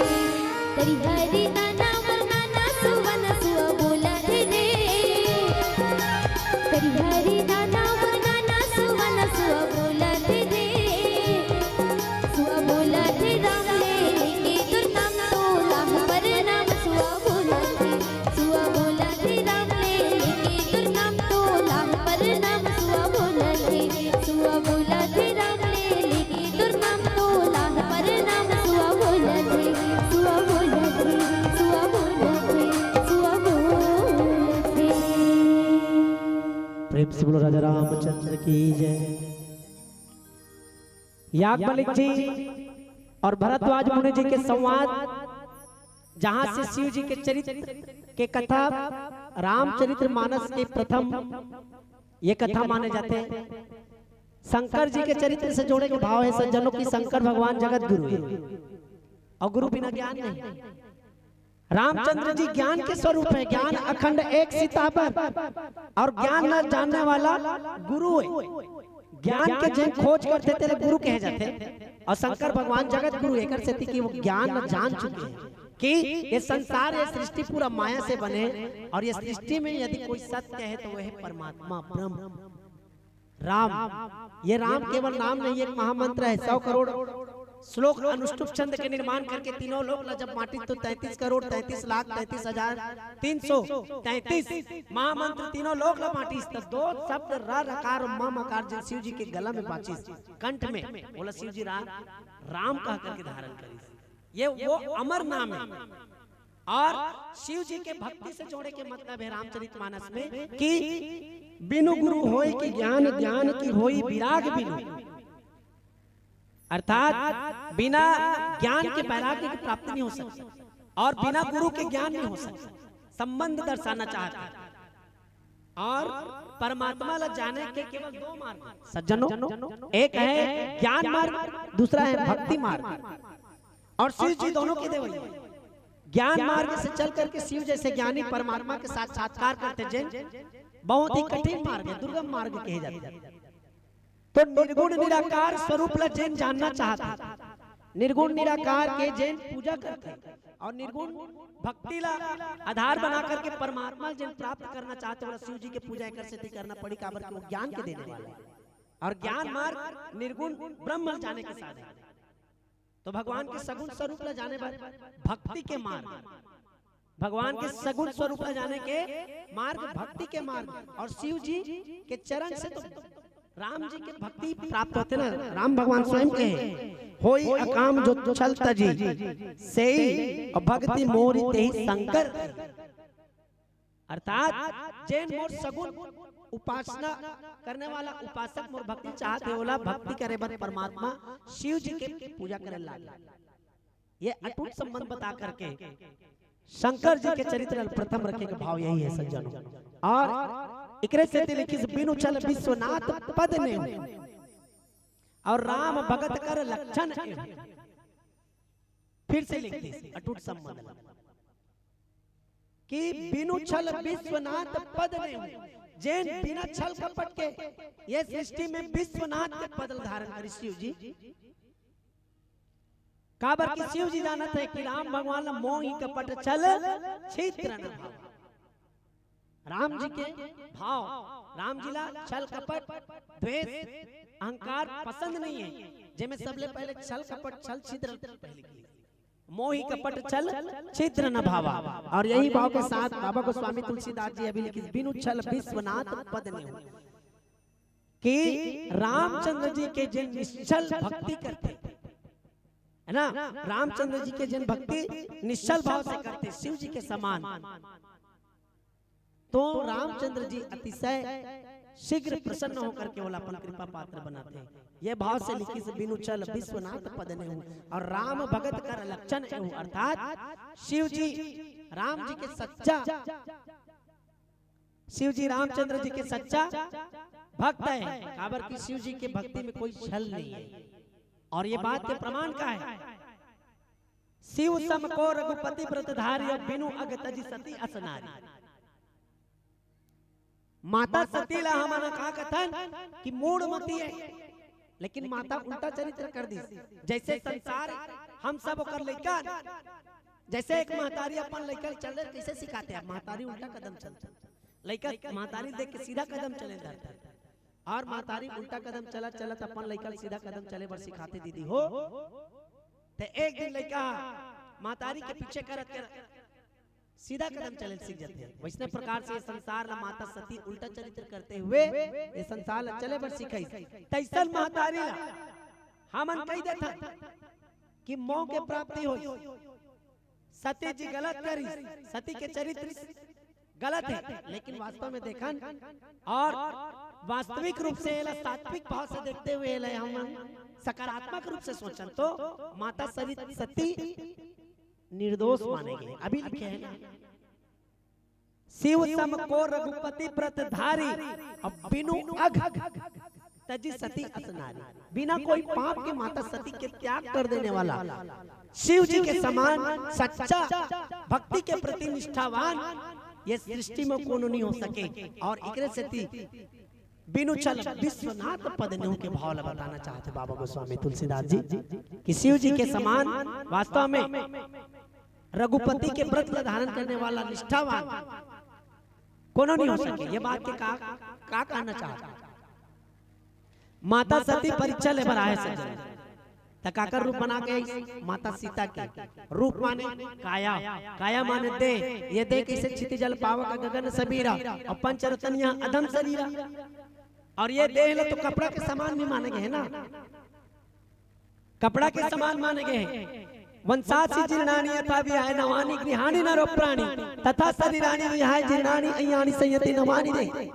तरी हरी नाना मुरना ना सुवन सुआ बोलत रे। तरी हरी नाना मुरना ना सुवन सुआ बोलत रे। सुआ बोलत रे राम ले लेके दुर्नाम तो लाम पर नाम सुआ बोलत रे। सुआ बोलत रे राम ले लेके दुर्नाम तो लाम पर नाम सुआ बोलत रे। सुआ बोलत रे राम ले लेके दुर्नाम तो लाम पर नाम सुआ बोलत रे। सुआ बोलत रे, सुआ बोलत रे, सुआ बोलत रे। प्रेम से बोलो राजा रामचंद्र की जय। याज्ञवल्क्य जी और भरद्वाज मुनि जी के संवाद, जहां से शिव जी के चरित्र के कथा, रामचरित्र मानस के प्रथम ये कथा माने जाते हैं। शंकर जी के चरित्र से जोड़े के भाव हे सज्जनों कि शंकर भगवान जगत गुरु हे अउ गुरु बिना ज्ञान नहीं। रामचंद्र जी ज्ञान के स्वरूप हे, ज्ञान अखंड एक सीताबर अउ ज्ञान न जानने वाला गुरु हे। ज्ञान के जेन खोज करथे तेला गुरु कहे जाथे अउ शंकर भगवान जगत गुरु एकर सेती कि वो ज्ञान न जान चुके हे कि ये संसार, ये सृष्टि पूरा माया से बने अउ ये सृष्टि में यदि कोई सत्य हे तो वो हे परमात्मा ब्रह्म। राम, ये राम केवल नाम नहीं, एक महामंत्र हे। सौ करोड़ श्लोक अनुष्टुप छंद के निर्माण करके तीनों लोक ला जब बांटिस तो तैंतीस करोड़ तैंतीस लाख तैंतीस हजार तीन सौ तैंतीस महामंत्र तीनों लोक ला बांटिस, तो दो शब्द र रकार म मकार जेन शिव जी के गला में बांचिस, कंठ में, बोला शिव जी रा-, राम कह करके धारण करिस। ये वो अमर नाम हे। अउ शिव जी के भक्ति से जोड़े के मतलब हे रामचरित मानस में कि बिनु गुरु होय कि ज्ञान, ज्ञान की होई विराग बिनु, अर्थात बिना ज्ञान के वैराग्य की प्राप्ति नहीं हो सकती अउ बिना गुरु के ज्ञान नहीं हो सकता। संबंध दर्शाना चाहत हे। अउ परमात्मा ला जाने के केवल दो मार्ग हे सज्जनों, एक हे ज्ञान मार्ग, दूसरा हे भक्ति मार्ग। अउ शिव जी दोनों के देवइया। ज्ञान मार्ग से चल करके शिव जैसे ज्ञानी परमात्मा के साक्षात्कार करथे जेन, बहुत ही कठिन मार्ग हे, दुर्गम मार्ग कहे जाथे। तो निर्गुण निराकार स्वरूप ला जेन जानना चाहत हे, निर्गुण निराकार के जेन पूजा करथे अउ निर्गुण भक्ति ला आधार बना करके परमात्मा जेन प्राप्त करना चाहत हे, ओला शिव जी के पूजा एकर सेती करना पड़ी, काबर कि वो ज्ञान के देने वाला हे। अउ ज्ञान मार्ग निर्गुण ब्रह्म जाने के साधन हे। तो भगवान के सगुण स्वरूप ला जाने बर भक्ति के मार्ग, भगवान के सगुण स्वरूप ला जाने के मार्ग भक्ति के मार्ग। अउ शिव जी के चरण से तो राम जी के भक्ति प्राप्त होथे ना। राम भगवान स्वयं कहे, "होई अकाम जो छल तजी, सेई अउ भक्ति मोरी तेहि शंकर।" अर्थात जेन मोर सगुण उपासना करने वाला उपासक मोर भक्ति चाहत हे, ओला भक्ति करे बर परमात्मा शिव जी के पूजा करे लागे। ये अटूट संबंध बता करके शंकर जी के चरित्र ल प्रथम रखे के भाव यही हे सज्जनों। अउ एकरे सेती लिखिस, "बिनु छल विश्वनाथ पद नेहु।" अउ राम भगत कर लक्षण एहु। फिर से लिख दिस अटूट संबंध ला कि बिनु छल विश्वनाथ पद नेहु, जेन बिना छल कपट के ये सृष्टि में विश्वनाथ के पद ल धारण करिस शिव जी। काबर कि शिव जी जानत हे कि राम भगवान ला मोहि कपट छल छिद्र न भाव। राम जी के भाव, राम जी ला छल कपट, द्वेष, अहंकार पसंद नहीं हे, जेमे सबले पहले छल कपट छल छिद्र पहले की। मोहि कपट छल छिद्र न भावा। अउ यही भाव के साथ बाबा गोस्वामी तुलसीदास जी अभी लिखिस, "बिनु छल विश्वनाथ पद नेहु।" कि रामचंद्र जी के जेन निश्छल भक्ति करथे, हे ना, रामचंद्र जी के जेन भक्ति निश्छल भाव से करथे शिव जी के समान, तो रामचंद्र जी अतिशय शीघ्र प्रसन्न होकर के ओला अपन कृपा पात्र बनाथे। ये भाव से लिखिस, "बिनु छल विश्वनाथ पद नेहु।" अउ राम भगत कर लक्षण एहु, अर्थात शिव जी राम जी के सच्चा, शिव जी रामचंद्र जी के सच्चा भक्त हे, काबर कि शिव जी के भक्ति में कोई छल नहीं हे। अउ ये बात के प्रमाण का हे? "शिव सम को रघुपति व्रत धारी, अउ बिनु अघ तजि सती अस नारी।" माता सती ला हमन का कथन कि मूढ़मती हे, लेकिन माता उल्टा चरित्र कर दिस। जैसे संसार, हम सब ओकर लइका, जैसे एक महतारी अपन लइका ल चले कइसे सिखाथे, अब महतारी उल्टा कदम चलथे, लइका महतारी देख के सीधा कदम चले धरथे, अउ महतारी उल्टा कदम चलत चलत अपन लइका ल सीधा कदम चले बर सिखाथे दीदी हो। ते एक दिन लइका महतारी के पीछे करत करत सीधा कदम चले सीख जाथे। वैसने प्रकार से ये संसार ला माता सती उल्टा चरित्र करते हुए ये संसार ला चले बर सिखाइस। तैसन महतारी ला हमन कहि देथन कि मोह के प्राप्ति होई। सती जी गलत करिस, सती के चरित्र गलत हे, लेकिन वास्तव में देखन अउ वास्तविक रूप से एला सात्विक भाव से देखते हुए एला हमन सकारात्मक रूप से सोचन तो माता सरी-, सती निर्दोष माने गे। अभी लिखे हे ना, "शिव सम को रघुपति व्रत धारी, अउ बिनु अघ तजि सती अस नारी, बिना कोई पाप के माता सती के त्याग कर देने वाला शिव जी के समान सच्चा भक्ति के प्रति निष्ठावान ये सृष्टि में कोनो नहीं हो सके। और एकरे सेती बिनु छल विश्वनाथ पद नेहु के भाव ला बताना चाहते बाबा गोस्वामी तुलसीदास जी कि शिव जी के समान वास्तव में रघुपति के व्रत ला धारण करने वाला निष्ठावान कोनो नहीं हो सके। ये बात के का, का कहना चाहता? माता सती परीक्षा ले बर आए सज्जन, त काकर रूप बना के आई? माता सीता के। रूप माने काया, काया माने देह। ये देह कइसे क्षिति जल पावक गगन समीरा, और पंचरतन यहाँ अधम शरीरा। और ये देह ला तो कपड़ा के समान भी माने गए है ना, कपड़ा के समान माने गए हैं। वंसासि जीर्णानि यथा विहाय नवानि गृहाणि नरो प्राणी, तथा शरीराणि विहाय जीर्णानि अय्यानि संयति नवानि देहि।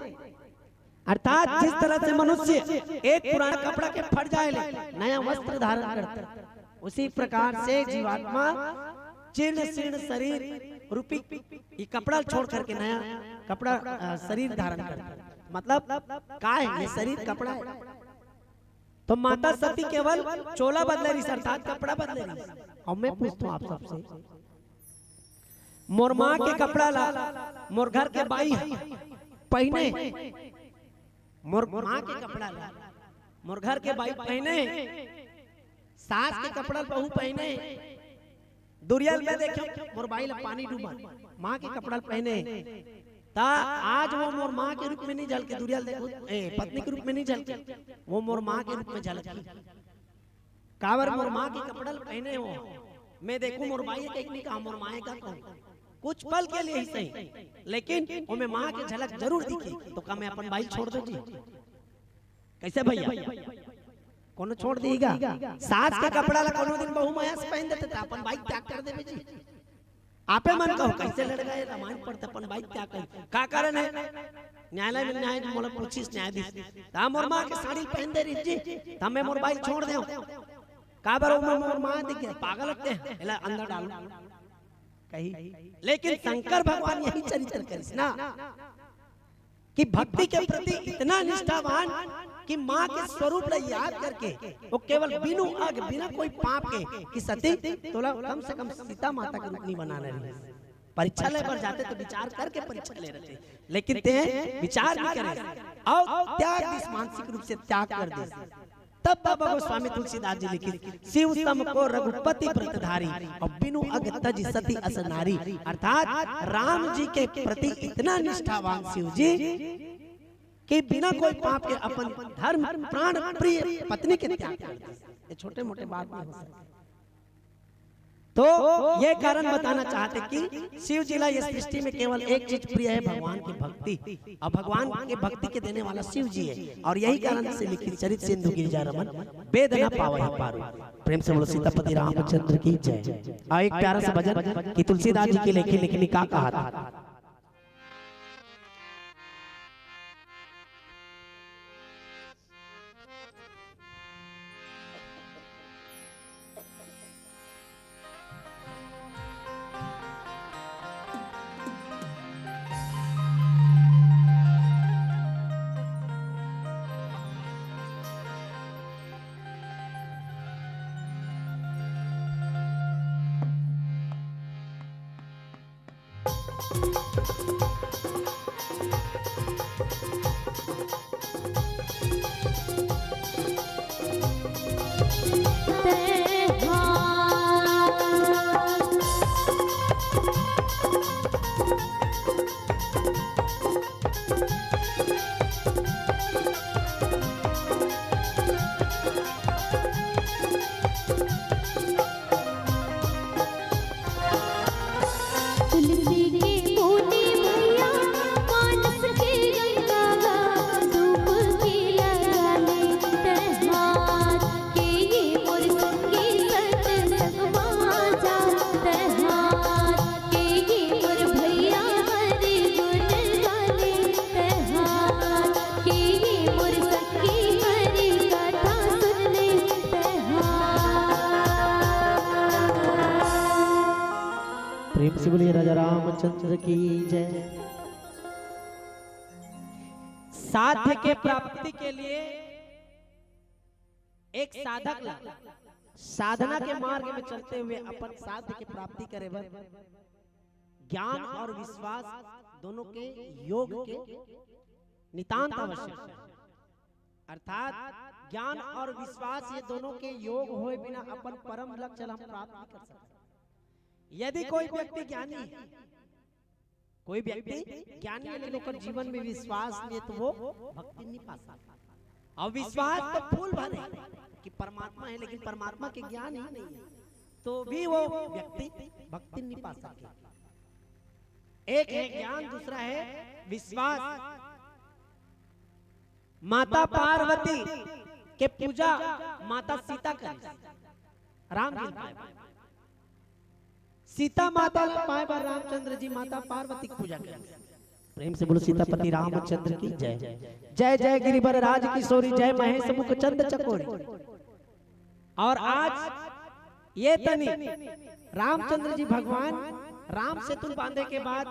अर्थात जिस तरह से मनुष्य एक पुराना कपड़ा के फट जाए ले नया वस्त्र धारण करता है, उसी प्रकार से जीवात्मा जीर्ण शीर्ण शरीर रूपी ये कपड़ा छोड़ करके नया कपड़ा, अ, शरीर धारण करता है। मतलब का है ये शरीर? कपड़ा है। तो माता सती केवल चोला बदले रहिस, अर्थात कपड़ा बदले रहिस। अब मैं पूछता हूँ आप सबसे, मोर माँ के कपड़ा ला मोर घर के बाई पहिने, मोर माँ के कपड़ा ला मोर घर के बाई पहिने, सास के कपड़ा ला बहू पहिने, दुरिया ले मैं देखे मोर बाई ला पानी डूबा, माँ के कपड़ा ला पहिने, ता आज वो मोर माँ के रूप में नहीं झलके, दुरिया ले देखो, ए, पत्नी के रूप में नहीं झलके, वो मोर माँ के रूप में झलकी। काबर मोर माँ के कपड़ा ला पहिने हो, मैं देखूं मोर बाई कहीं नहीं कहा, मोर माँ का कहूँ, कुछ पल के लिए ही सही, लेकिन वो मैं माँ के झलक जरूर दिखी। तो का मैं अपन बाई छोड़ दो जी? कैसे भैया, कोनो छोड़ देगा? सास के कपड़ा ला कोनो दिन बहू माया से पहन देते, तो अपन बाई त्याग कर देवे जी। आपे मन कहो, कैसे लड़ गए रामायण पढ़ते अपन बाई त्याग कर, का कारण है? न्यायालय में न्याय मोला पूछिस न्यायाधीश, ता मोर माँ के साड़ी पहन दे रही जी, ता मैं मोर बाई छोड़ दे। काबर ओमा मोर माँ दिख गया, पागल लगते हैं, एला अंदर डालो कही। लेकिन शंकर भगवान यही चरित्र करिस ना, कि भक्ति के प्रति इतना निष्ठावान कि माँ के स्वरूप ला याद करके वो केवल बिनु अग, बिना कोई पाप के, कि सती तोला कम से कम सीता माता के रूप नहीं बनाना रही। परीक्षा ले बर जाते तो विचार करके परीक्षा ले रहते, लेकिन ते विचार नहीं करे और त्याग दिस, मानसिक रूप से त्याग कर दिस। तब बाबा गोस्वामी तुलसीदास जी लिखिस, शिव सम को रघुपति व्रतधारी, और बिनु अग तजि सती अस नारी। अर्थात राम जी के प्रति इतना निष्ठावान शिव जी कि बिना कोई पाप के अपन धर्म प्राण प्रिय पत्नी के त्याग कर दिस। ये छोटे मोटे बात नहीं हो सकते। तो ये कारण बताना चाहते कि शिव जी ला ये सृष्टि में केवल एक चीज प्रिय है, भगवान की भक्ति, और भगवान के भक्ति के देने वाला शिव जी है। और यही कारण से लिखित चरित सिंधु गिरिजा रमन, बेद न पावहि पारू। प्रेम से बोलो सीतापति रामचंद्र की जय। और एक प्यारा सा भजन कि तुलसीदास जी की लेखी लिखनी का कहा था। प्रेम से बोलिए राजा रामचंद्र की जय। साध्य के प्राप्ति के लिए एक साधक ला साधना के मार्ग में चलते हुए अपन साध्य के प्राप्ति करे बर ज्ञान और विश्वास दोनों के योग के नितांत आवश्यक है। अर्थात ज्ञान और विश्वास ये दोनों के योग होए बिना अपन परम लक्ष्य ला हम प्राप्त नहीं कर सकते। यदि कोई व्यक्ति ज्ञानी है, कोई व्यक्ति ज्ञानी है लेकिन ओकर जीवन में विश्वास नहीं है, तो वो भक्ति नहीं पा सकता। और विश्वास तो फूल भरे कि परमात्मा है, लेकिन परमात्मा के ज्ञान ही नहीं है, तो भी वो व्यक्ति भक्ति नहीं पा सके। एक है ज्ञान, दूसरा है विश्वास। माता पार्वती के पूजा माता सीता करिस, राम जी पाए। सीता माता ला पाए बर रामचंद्र जी माता पार्वती के पूजा करिस। प्रेम से बोलो, सीतापति रामचंद्र की जय। जय जय गिरिवर राज किशोरी, जय महेश मुख चंद चकोरी। और आज ये तनी रामचंद्र जी भगवान राम सेतु बांधे के बाद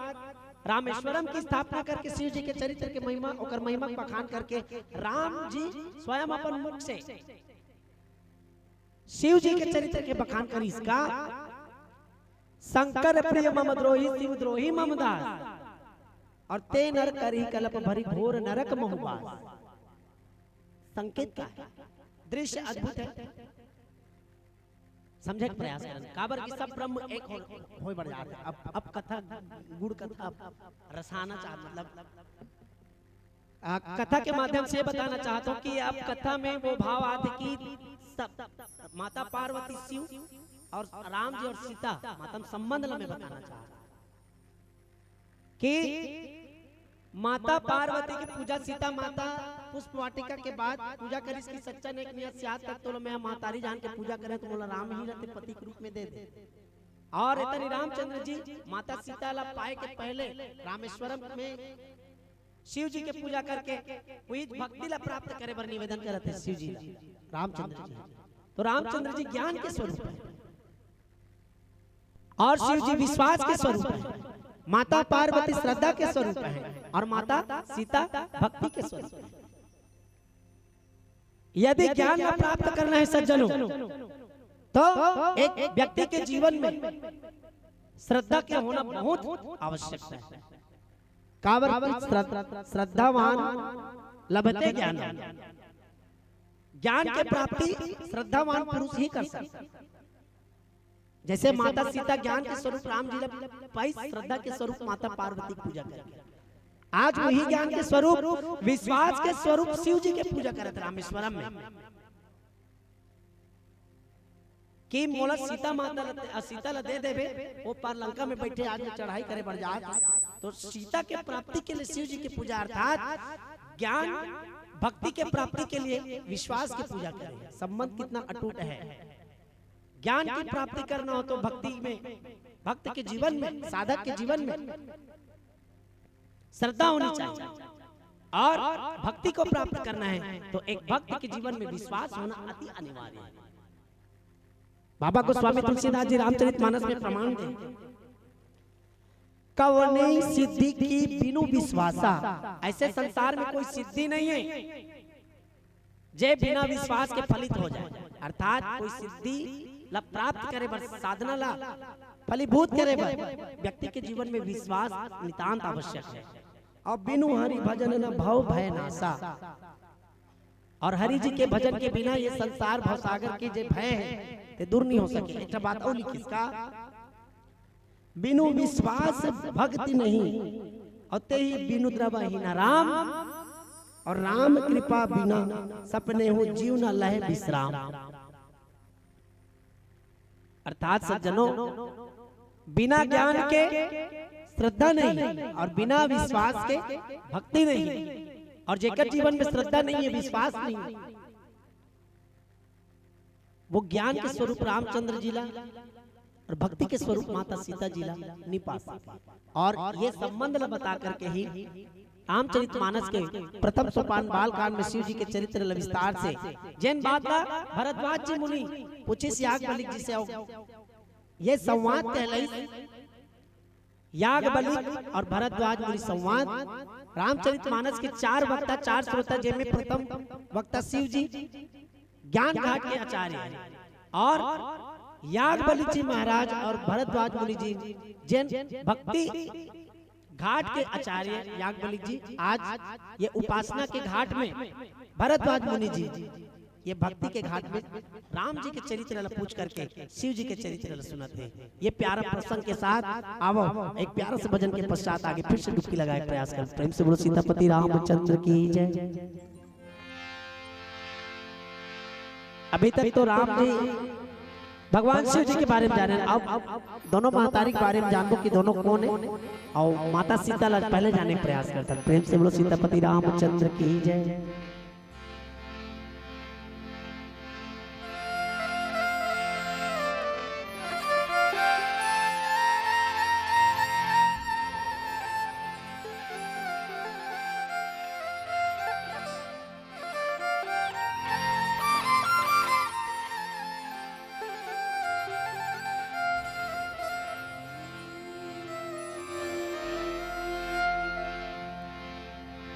रामेश्वरम की स्थापना करके शिव जी के चरित्र के महिमा, ओकर महिमा के बखान करके राम जी स्वयं अपन मुख से शिव जी के चरित्र के बखान करिस का, शंकर प्रिय मम द्रोही, शिव द्रोही मम दास, और ते नर करही कलप भरी, घोर नरक महु बास। संकेत का है, दृश्य अद्भुत है। समझे के प्रयास करन, काबर कि सब ब्रह्म एक हो, होए बर जात है। अब अब कथा गुड़ कथा अब रसाना चाह, मतलब आ, कथा के माध्यम से बताना चाहता हूँ कि अब कथा में वो भाव आते कि सब माता पार्वती, शिव और राम जी और सीता माता में संबंध ला मैं बताना चाहता हूँ कि माता पार्वती की पूजा सीता माता पुष्प वाटिका के बाद पूजा करिस कि सच्चा नेक नियत से आज तक तो मैं महतारी जान के पूजा करें तो मोला राम ही रहते पति के रूप में दे दे। और इतनी रामचंद्र जी माता सीता ला पाए के पहले रामेश्वरम में शिव जी के पूजा करके वही भक्ति ला प्राप्त करे बर निवेदन करत है शिव जी ला, रामचंद्र जी। तो रामचंद्र जी ज्ञान के स्वरूप है और शिव जी विश्वास के स्वरूप है, माता पार्वती श्रद्धा के स्वरूप है और माता सीता भक्ति के स्वरूप है। यदि ज्ञान ला प्राप्त करना है सज्जनों, तो एक व्यक्ति के जीवन में श्रद्धा के होना बहुत आवश्यक है। काबर कि श्रद्ध-, श्रद्धावान लभते ज्ञान। ज्ञान के प्राप्ति श्रद्धावान पुरुष ही कर सकता। जैसे माता सीता ज्ञान के स्वरूप राम जी ला पाई, श्रद्धा के स्वरूप माता पार्वती की पूजा करके आज वही ज्ञान के स्वरूप, विश्वास के स्वरूप शिव जी के पूजा करत रामेश्वरम में कि मोला सीता माता ला, सीता ला दे देबे, वो पार लंका में बैठे आज मैं चढ़ाई करे बर जात। तो सीता के प्राप्ति के लिए शिव जी की पूजा अर्थात ज्ञान भक्ति के प्राप्ति के लिए विश्वास की पूजा करें। संबंध कितना अटूट है। ज्ञान की प्राप्ति करना हो तो भक्ति में, भक्त के जीवन में, साधक के जीवन में श्रद्धा होनी चाहिए और भक्ति को प्राप्त करना है तो एक भक्त के जीवन में विश्वास होना अति अनिवार्य है। बाबा गोस्वामी तुलसीदास जी रामचरित मानस में प्रमाण दे, कवने सिद्धि की बिनु विश्वासा। ऐसे संसार में कोई सिद्धि नहीं है जे बिना विश्वास के फलित हो जाए, अर्थात कोई सिद्धि ला प्राप्त करे बर, साधना ला फलीभूत करे बर व्यक्ति के जीवन में विश्वास नितांत आवश्यक है। और बिनु हरि भजन न भव भय नासा, और हरि जी के भजन के बिना ये संसार भवसागर के जे भय है ते दूर नहीं हो सके। एक ठा बात और लिखिस का, बिनु विश्वास भक्ति नहीं, और ते ही बिनु द्रवहीन राम, और राम कृपा बिना सपने हो जीव न लहे विश्राम। अर्थात सज्जनों, बिना ज्ञान के श्रद्धा नहीं और बिना विश्वास के भक्ति नहीं, और जेकर जीवन में श्रद्धा नहीं है, विश्वास नहीं है, वो ज्ञान के स्वरूप रामचंद्र जी ला और भक्ति के स्वरूप माता सीता जी ला नहीं पा सके। और ये संबंध ला बता करके ही रामचरित मानस के प्रथम सोपान बाल कांड में शिव जी के चरित्र ला विस्तार से जेन बात ला भरद्वाज जी मुनि पूछिस याग बलिक जी से, ये संवाद कहलाइस याग बलिक और भरद्वाज मुनि संवाद। रामचरित मानस के चार वक्ता, चार श्रोता, जेमे प्रथम वक्ता शिव जी, ज्ञान घाट के आचार्य हे और याज्ञवल्क्य जी महाराज और भरद्वाज मुनि जी, जेन भक्ति घाट के आचार्य याज्ञवल्क्य जी आज ये उपासना के घाट में भरद्वाज मुनि जी ये भक्ति के घाट में राम जी के चरित्र ला पूछ करके शिव जी के चरित्र ला सुनत हे। ये प्यारा प्रसंग के साथ आवो, एक प्यारा से भजन के पश्चात आगे फिर से डुबकी लगाए के प्रयास कर। प्रेम से बोलो सीतापति रामचंद्र की जय। अभी तक तो राम जी भगवान शिव जी के बारे में जाने, अब दोनों महतारी के बारे में जानबो कि दोनों कौन हे और माता सीता ला पहले जाने के प्रयास करथन। प्रेम से बोलो सीतापति रामचंद्र की जय।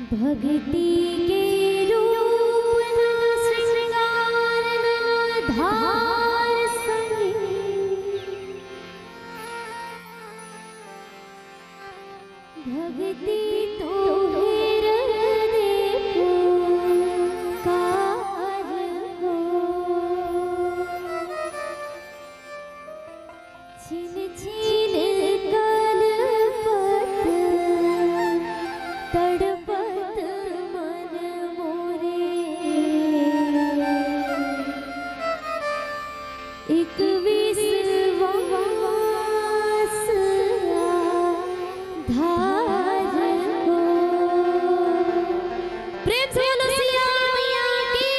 भक्ति के रूप ना श्रृंगार ना धार सही। भक्ति तो हृदय पुकार हो। छिन छिन कलपत तड़पत मन मोरे। एक विश्वास आधार हो। प्रेम से बोलो सिया मैया की।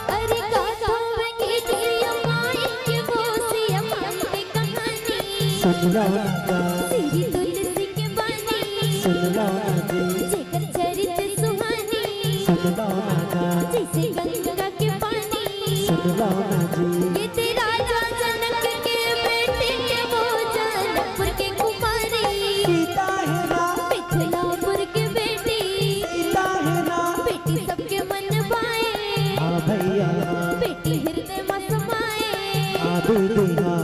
अरे गाथा में गीत सिया माई के वो सिया माई के कहानी। सुन लो ना गा। श्री तुलसी के बानी। सुन लो ना जी। जेकर चरित सुहानी। सुन लो ना गा। जैसे गंगा के पानी। सुन लो ना जी। ये तेरा राजा जनक के बेटे के वो जनकपुर के कुमारी। सीता है ना। मिथिलापुर के बेटी। सीता है ना। बेटी सबके मन भाए। हाँ भैया। बेटी हृदय में समाए। हाँ दीदी हाँ।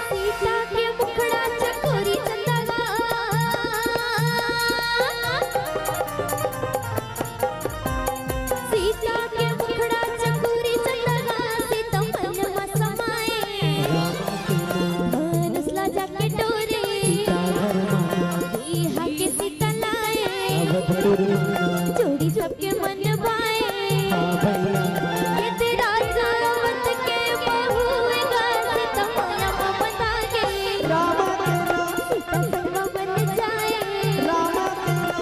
सीता के मुखड़ा चकोरी चंदवा। सीता के मुखड़ा चकोरी चंदवा, सीता मन में समाए। धनुष ला जाके डोरे। सीता घर माना। बिहाके सीता लाए। अवधपुर माना। जोड़ी सबके मन भाए। हाँ भैया। ये तेरा जावत के बहू गा, सीता माया में बता के। रामा तेरा। सीता संग बन जाए। रामा तेरा।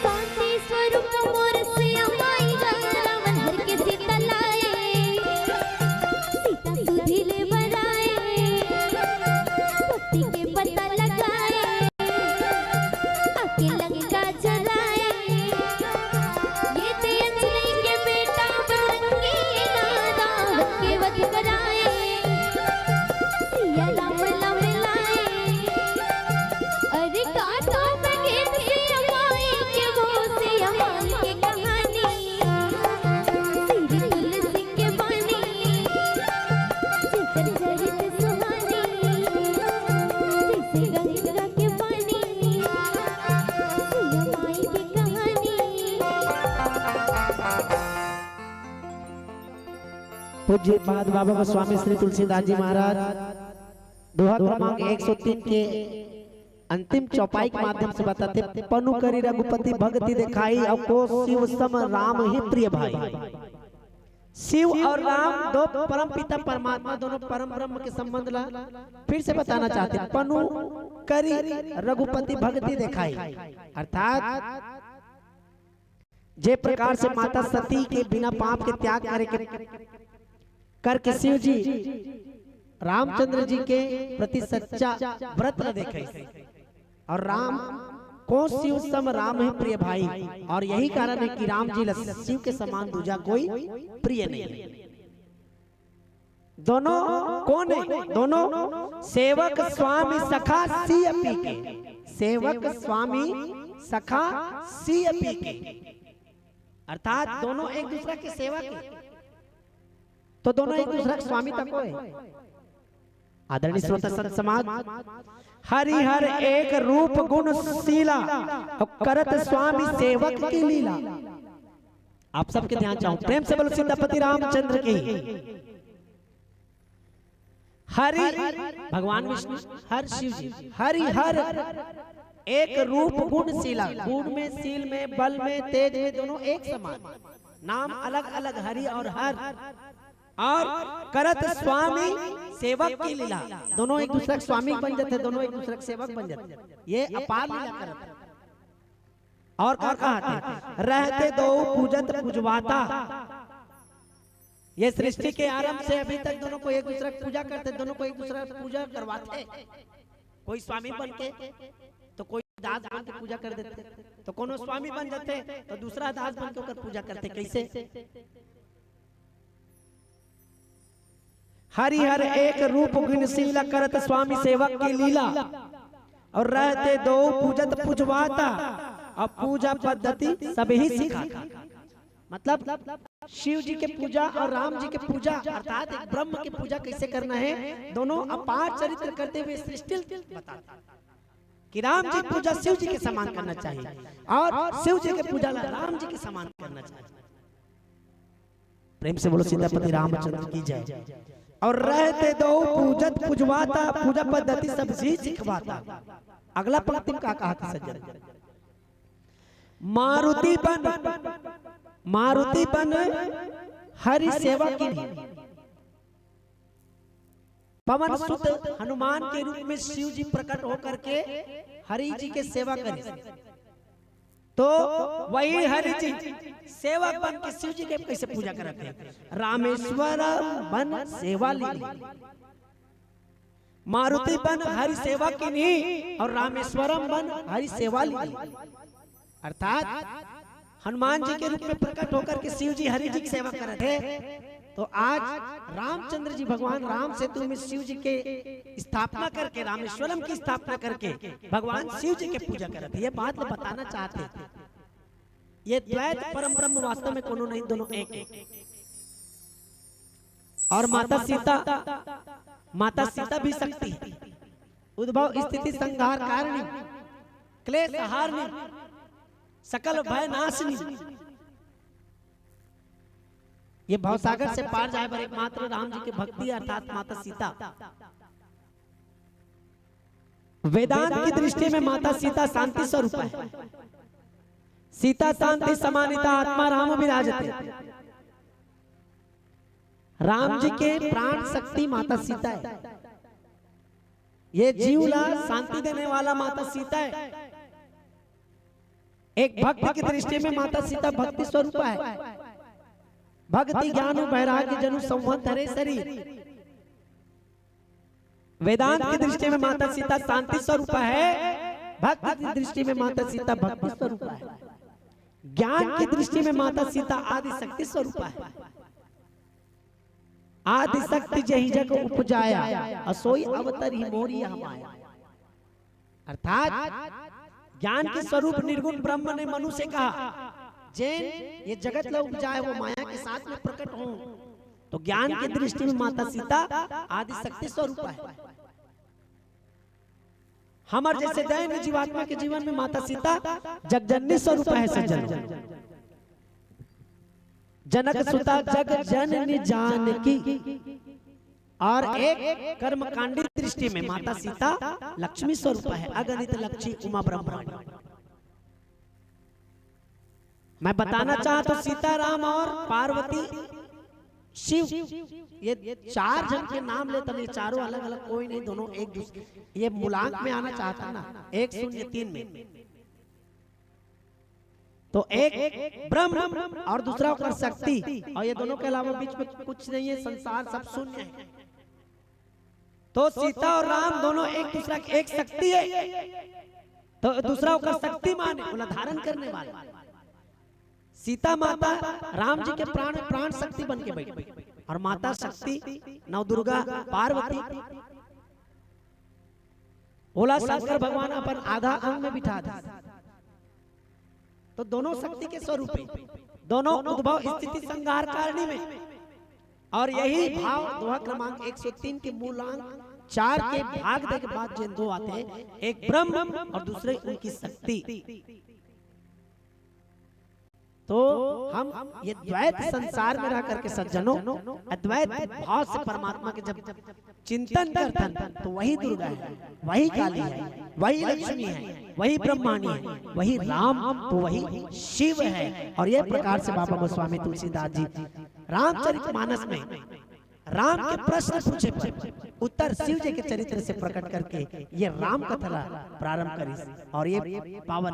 शांति स्वरूप मोर सिया माई गा, रावण हर के सीता लाए। सीता सुधी ले बराए, भक्ति के पता लगाए। आके लंका जलाए। ये ते अंजनी के बेटा बजरंगी ना, रावण के वध कराए। सिया राम नाम लाए। अरे गाथा में गीत सिया माई के, वो सिया माई के कहानी। श्री तुलसी के बानी, जेकर चरित सुहानी, जैसे गंगा के पानी, सिया माई के कहानी। पूज्य पाद बाबा गोस्वामी श्री तुलसीदास जी महाराज, दोहा क्रमांक एक सौ तीन के अंतिम चौपाई के माध्यम से बताथे, पनु करी रघुपति भगति देखाई, अउ को शिव सम राम ही प्रिय भाई। शिव और राम दो परम पिता परमात्मा, दोनों परम ब्रह्म के संबंध ला फिर से बताना चाहथे। पनु करी रघुपति भगति देखाई, अर्थात जे प्रकार से माता सती के बिना पाप के त्याग करे के, करके शिव जी रामचंद्र जी के प्रति सच्चा व्रत ल देखे, और राम को शिव सम राम ही प्रिय भाई, और यही कारण है कि राम जी ल शिव के समान दूजा कोई प्रिय नहीं है। दोनों कौन है? दोनों सेवक स्वामी सखा सीय पी के, सेवक स्वामी सखा सीय पी के, अर्थात दोनों एक दूसरा के सेवक है, तो दोनों एक दूसरा के स्वामी तको है। आदरणीय श्रोता संत समाज, हरि हर एक रूप गुण शीला, अउ करत स्वामी सेवक की लीला। आप सबके ध्यान चाहूं, प्रेम से बोलो सीतापति रामचंद्र की। हरि भगवान विष्णु, हर शिव जी, हरि हर एक रूप गुण शीला, गुण में, शील में, बल में, तेज में, दोनों एक समान, नाम अलग अलग, हरि और हर। और करत स्वामी सेवक की लीला, दोनों एक दूसरा के स्वामी बन जाते, दोनों एक दूसरा के सेवक बन जाते। ये अपार लीला करत। और का कहत हे, रहते दो पूजत पुजवाता। ये सृष्टि के आरंभ से अभी तक दोनों को एक दूसरा की पूजा करते, दोनों को एक दूसरा की पूजा करवाते। कोई स्वामी बन के तो कोई दास बन के पूजा कर देते, तो कोनो स्वामी बन जाते तो दूसरा दास बन के ओकर पूजा करते। कैसे? हरि हर एक रूप गुण शीला, करत स्वामी सेवक की लीला, और रहते दो पूजत पुजवाता, और पूजा पद्धति सब ही सिखाता। मतलब शिव जी के पूजा और राम जी के पूजा अर्थात एक ब्रह्म की पूजा कैसे करना है, दोनों अपार चरित्र करते हुए सृष्टि बताता कि राम जी की पूजा शिव जी के समान करना चाहिए और शिव जी के पूजा ला राम जी के समान करना चाहिए। प्रेम से बोलो सीतापति रामचंद्र की जय। और रहते दो पूजत पुजवाता, पूजा पद्धति सब ही सिखवाता। अगला पंक्ति में का कहा था सज्जन? मारुति बन, मारुति बन हरि सेवा कीन्ही। पवन सुत हनुमान के रूप में शिव जी प्रकट होकर के हरि जी के सेवा करिस। तो वही हरि जी सेवक बन के शिव जी के कैसे पूजा करत हे? रामेश्वर बन सेवा लीन्ही। मारुति बन हरि सेवा कीन्ही और रामेश्वरम बन हरि सेवा लीन्ही। अर्थात हनुमान जी के रूप में प्रकट होकर के शिव जी हरि जी की सेवा करत हे, तो आज रामचंद्र जी भगवान राम सेतु में शिव जी के स्थापना करके, रामेश्वरम की स्थापना करके भगवान शिव जी के पूजा करत हे। ये बात ल बताना चाहत हे। ये द्वैत परम ब्रह्म वास्तव में कोनो नहीं, दोनों एक है। और माता सीता, माता सीता भी शक्ति, उद्भव स्थिति संहार कारिणी, क्लेश हारिणी, सकल भय नाशिनी। ये भवसागर से पार जाए बर एकमात्र राम जी के भक्ति अर्थात माता सीता। वेदांत की दृष्टि में माता सीता शांति स्वरूप है। सीता शांति समानिता आत्मा राम विराजते। राम जी के प्राण शक्ति माता सीता है। ये जीव ला शांति देने वाला माता सीता है। एक भक्त की दृष्टि में माता सीता भक्ति स्वरूप है। भक्ति ज्ञान वैराग्य जनु संवत धरे शरीर। वेदांत की दृष्टि में माता सीता शांति स्वरूप है, भक्त की दृष्टि में माता सीता भक्ति स्वरूप है, ज्ञान की दृष्टि में माता सीता आदि शक्ति स्वरूप है। आदि शक्ति जही जग उपजाया, असोई अवतरी मोरी यह माया। अर्थात ज्ञान के स्वरूप निर्गुण ब्रह्म ने मनु से कहा, जेन ये जगत ला उपजाए वो माया के साथ में प्रकट हो, तो ज्ञान की दृष्टि में माता सीता आदि शक्ति स्वरूप है। हमर जैसे दैन्य जीवात्मा के जीवन में माता सीता जगजननी स्वरूप है सज्जन। जनक सुता जग जननी जानकी। और एक कर्मकांडी दृष्टि में माता सीता लक्ष्मी स्वरूप है, अगणित लक्ष्मी उमा ब्रह्मांड। मैं बताना चाहता हूं, सीताराम और पार्वती, शिव, ये चार जन के नाम लेता, ये चारों अलग अलग कोई नहीं, दोनों एक दूसरे, ये मूलांक में आना चाहता ना, एक शून्य तीन में। तो एक ब्रह्म और दूसरा ओकर शक्ति, और ये दोनों के अलावा बीच में कुछ नहीं है, संसार सब शून्य है। तो सीता और राम दोनों एक दूसरा की एक शक्ति है, तो दूसरा ओकर शक्तिमान है, ओला धारण करने वाला। सीता माता राम जी के प्राण, प्राण शक्ति बन के बैठ गई, और माता शक्ति नवदुर्गा पार्वती, ओला शंकर भगवान अपन आधा अंग में बिठा दे। तो दोनों शक्ति के स्वरूप है, दोनों उद्भव स्थिति संहार कारणी में। और यही भाव दोहा क्रमांक एक सौ तीन के मूलांक चार के भाग दे के बाद जेन दो आते हैं, एक ब्रह्म और दूसरे उनकी शक्ति। तो हम ये द्वैत संसार में रह करके सज्जनों, अद्वैत भाव से परमात्मा के जब चिंतन करथन, तो वही दुर्गा है, वही काली है, वही लक्ष्मी है, वही ब्रह्माणी है, वही राम, तो वही शिव है। और ये प्रकार से बाबा गोस्वामी तुलसीदास जी रामचरित मानस में राम के प्रश्न पूछे पर उत्तर शिव जी के चरित्र से प्रकट करके ये राम कथा ला प्रारंभ करिस, और ये पावन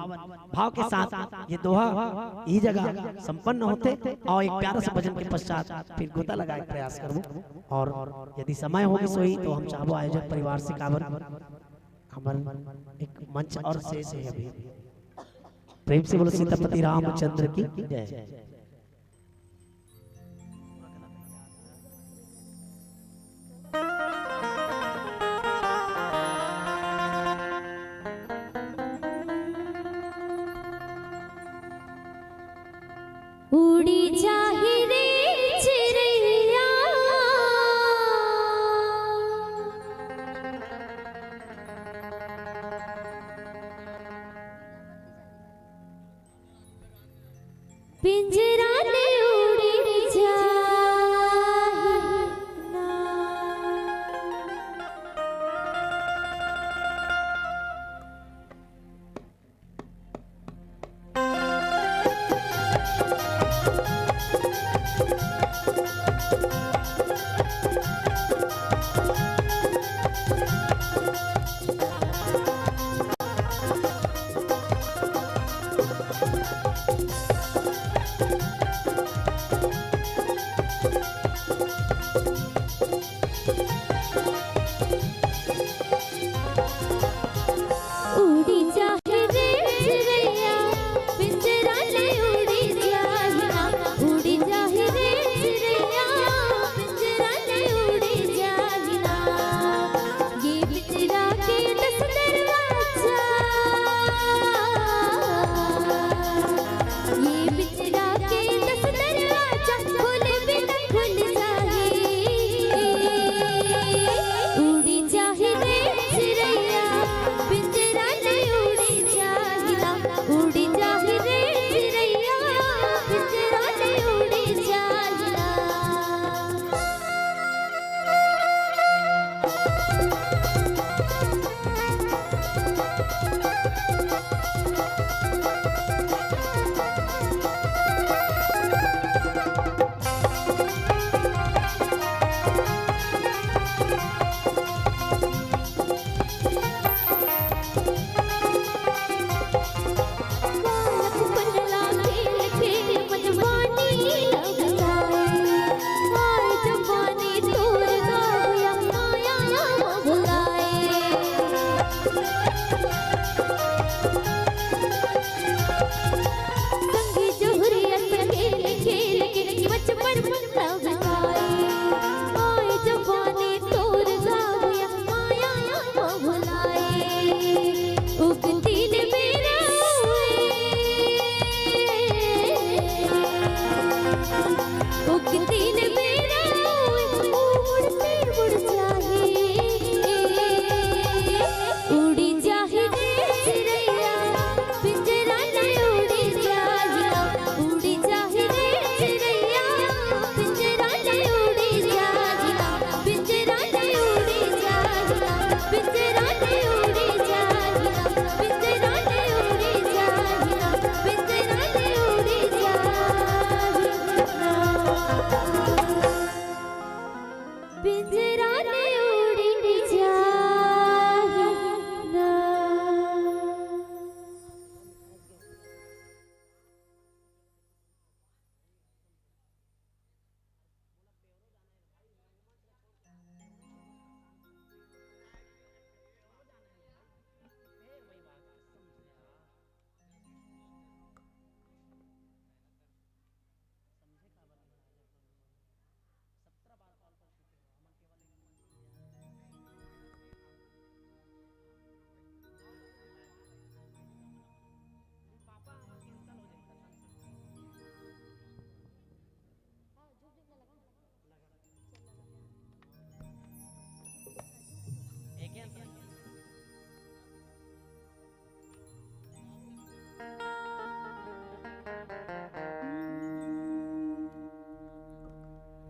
भाव के साथ ये दोहा ई जगह संपन्न होथे। और एक प्यारा सा भजन के पश्चात फिर गोता लगाए के प्रयास करबो, और यदि समय होगे सोही तो हम चाहबो आयोजक परिवार से काबर हमर एक मंच और शेष है अभी। प्रेम से बोलो सीतापति रामचंद्र की जय। उड़ी जाही रे चिरैया। पिंजरा ले उड़ी जाही ना।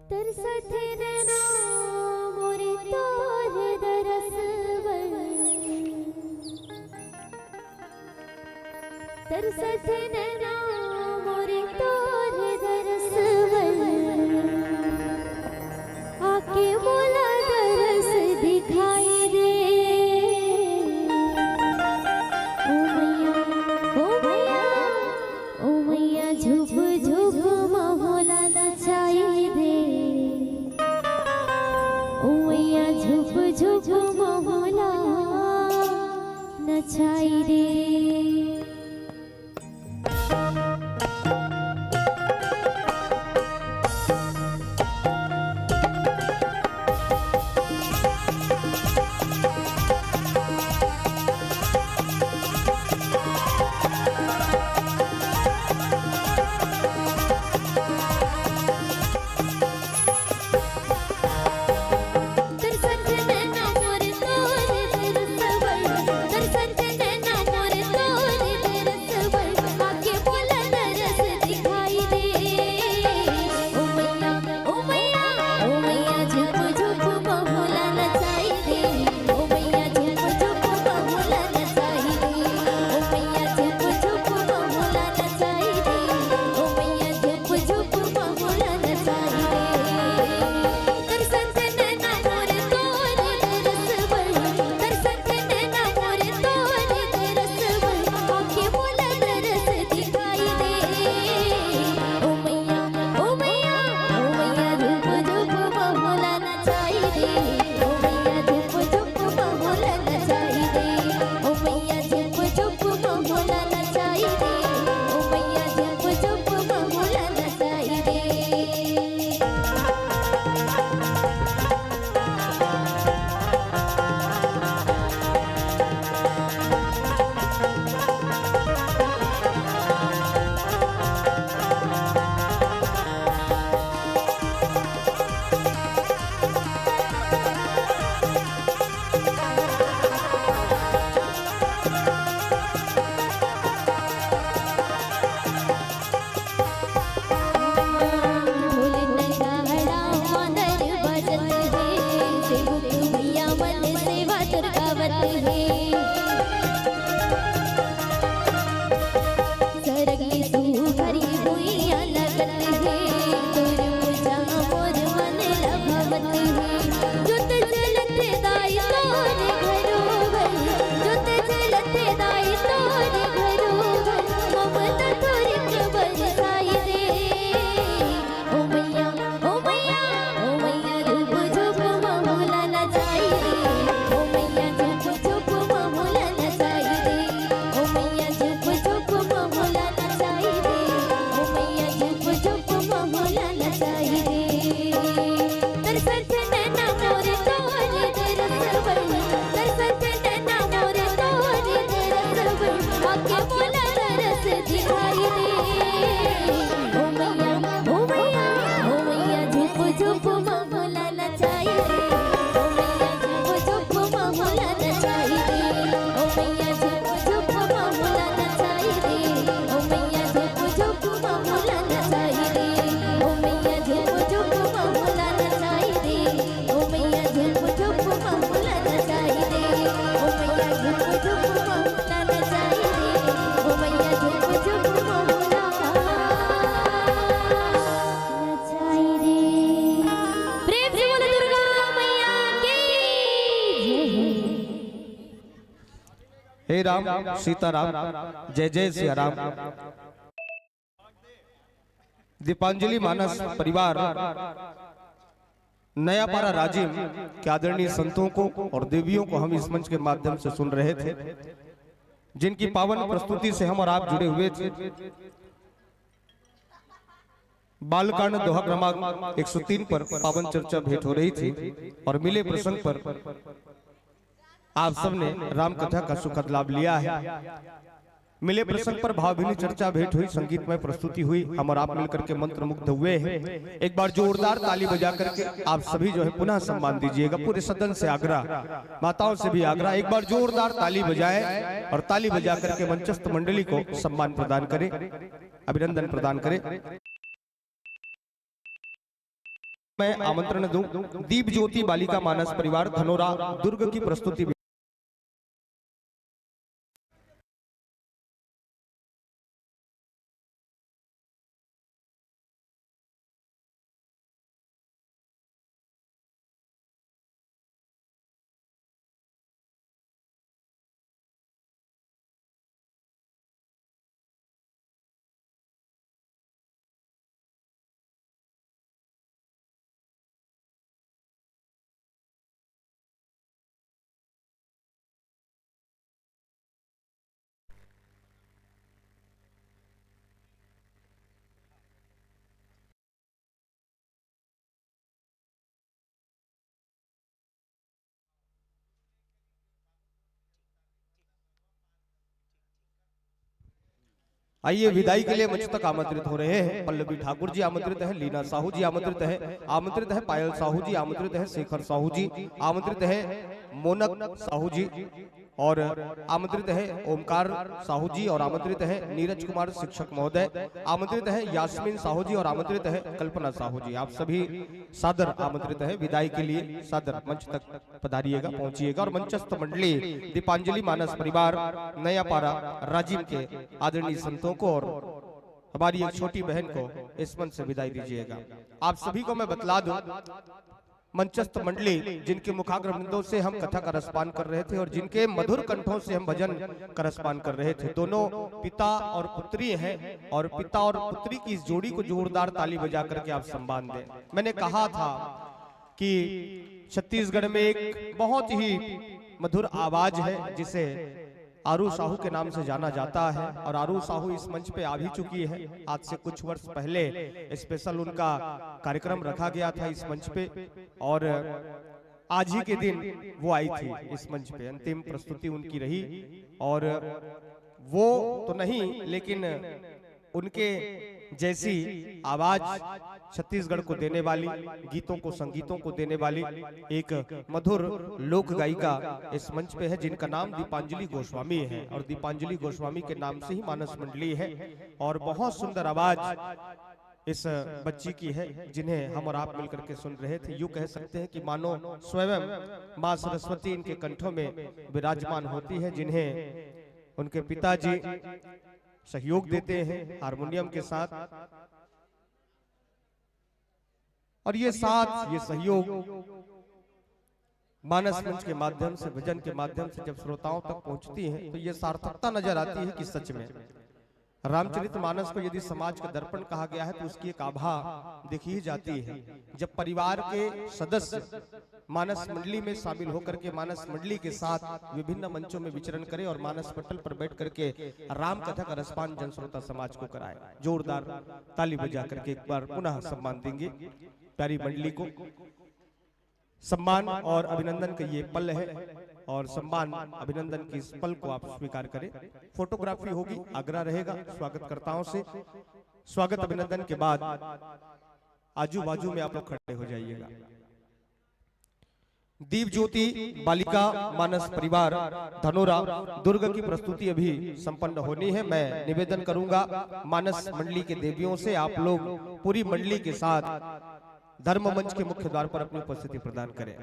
तरसथे नैना मोरे तोर दरस बर, तरसथे नैना मोरे तोर दरस बर, आके मोला दरस दिखाई दे। ओ मैया, ओ मैया, ओ मैया, झुप झुप मोला नचाई दे। ओ मैया, झुप झुप मोला नचाई दे। प्रेम से बोलो दुर्गा मैया की जय। हे राम सीताराम, जय जय सिया राम। दीपांजलि मानस परिवार नयापारा राजिम के आदरणीय संतों को और देवियों को हम इस मंच के माध्यम से सुन रहे थे, जिनकी पावन प्रस्तुति से हम और आप जुड़े हुए थे। बालकांड दोहा क्रमांक एक सौ तीन पर पावन चर्चा भेंट हो रही थी और मिले प्रसंग पर आप सबने राम कथा का सुखद लाभ लिया है। मिले प्रसंग पर भावभीनी चर्चा भेंट हुई, संगीतमय प्रस्तुति हुई, हम और आप मिलकर के मंत्रमुग्ध हुए हैं। एक बार जोरदार ताली बजा करके आप सभी जो है पुनः सम्मान दीजिएगा। पूरे सदन से आग्रह, माताओं से भी आग्रह, एक बार जोरदार ताली बजाएं और ताली बजा करके मंचस्थ मंडली को सम्मान प्रदान करें, अभिनंदन प्रदान करें। मैं आमंत्रण दूं दीप ज्योति बालिका मानस परिवार धनोरा दुर्ग की प्रस्तुति। आइए, विदाई के लिए मंच तक आमंत्रित हो रहे हैं पल्लवी ठाकुर जी आमंत्रित है, लीना साहू जी आमंत्रित है, आमंत्रित है पायल साहू जी, आमंत्रित है शेखर साहू जी, आमंत्रित है मोनक साहू जी और आमंत्रित है ओमकार साहू जी और आमंत्रित है नीरज कुमार शिक्षक महोदय, आमंत्रित है यास्मीन साहू जी और आमंत्रित है कल्पना साहू जी। आप सभी सादर आमंत्रित है विदाई के लिए, सादर मंच तक पधारिएगा, पहुंचिएगा। और मंचस्थ मंडली दीपांजलि मानस परिवार नयापारा राजिम के आदरणीय संतों को और हमारी एक छोटी बहन को इस मंच से विदाई दीजिएगा। आप सभी को मैं बतला दूं, मंचस्थ मंडली जिनके मुखाग्र वृंदों से हम कथा का रसपान कर रहे थे और जिनके मधुर कंठों से हम भजन का रसपान कर रहे थे, दोनों पिता और पुत्री हैं और पिता और पुत्री की इस जोड़ी को जोरदार ताली बजा करके आप सम्मान दें। मैंने कहा था कि छत्तीसगढ़ में एक बहुत ही मधुर आवाज है जिसे आरू साहू के नाम से जाना जाता है और आरू साहू इस मंच पे आ भी चुकी है। आज से कुछ वर्ष पहले स्पेशल उनका कार्यक्रम रखा गया था इस मंच पे और आज ही के दिन वो आई थी इस मंच पे, अंतिम प्रस्तुति उनकी रही। और वो तो नहीं, लेकिन उनके जैसी आवाज छत्तीसगढ़ को देने वाली, गीतों को, संगीतों को देने वाली एक मधुर लोक गायिका इस मंच पे है, जिनका नाम दीपांजलि गोस्वामी है और दीपांजलि गोस्वामी के नाम से ही मानस मंडली है। और बहुत सुंदर आवाज इस बच्ची की है, जिन्हें हम और आप मिलकर के सुन रहे थे। यूं कह सकते हैं कि मानो स्वयं माँ सरस्वती इनके कंठों में विराजमान होती है, जिन्हें उनके पिताजी सहयोग देते हैं हारमोनियम के साथ। और ये साथ, ये सहयोग मानस मंच के माध्यम से, भजन के माध्यम से जब श्रोताओं तक पहुंचती है, तो ये सार्थकता नजर आती है कि सच में रामचरित मानस को यदि समाज का दर्पण कहा गया है, तो उसकी एक आभा देखी ही जाती है। जब परिवार के सदस्य मानस मंडली में शामिल होकर के मानस मंडली के साथ विभिन्न मंचों में विचरण करें और मानस पटल पर बैठ करके राम कथा का रसपान जन श्रोता समाज को कराए, जोरदार ताली बजा करके एक बार पुनः सम्मान देंगे प्यारी मंडली को। सम्मान और अभिनंदन का ये पल है और सम्मान अभिनंदन के इस पल को आप स्वीकार करें। फोटोग्राफी होगी, आग्रह रहेगा स्वागतकर्ताओं से। स्वागत अभिनंदन के बाद आजू बाजू में आप लोग खड़े हो जाइएगा। दीप ज्योति बालिका मानस परिवार धनोरा दुर्ग की प्रस्तुति अभी संपन्न होनी है। मैं निवेदन करूंगा मानस मंडली के देवियों से, आप लोग पूरी मंडली के साथ धर्म मंच के मुख्य द्वार पर अपनी उपस्थिति प्रदान करें।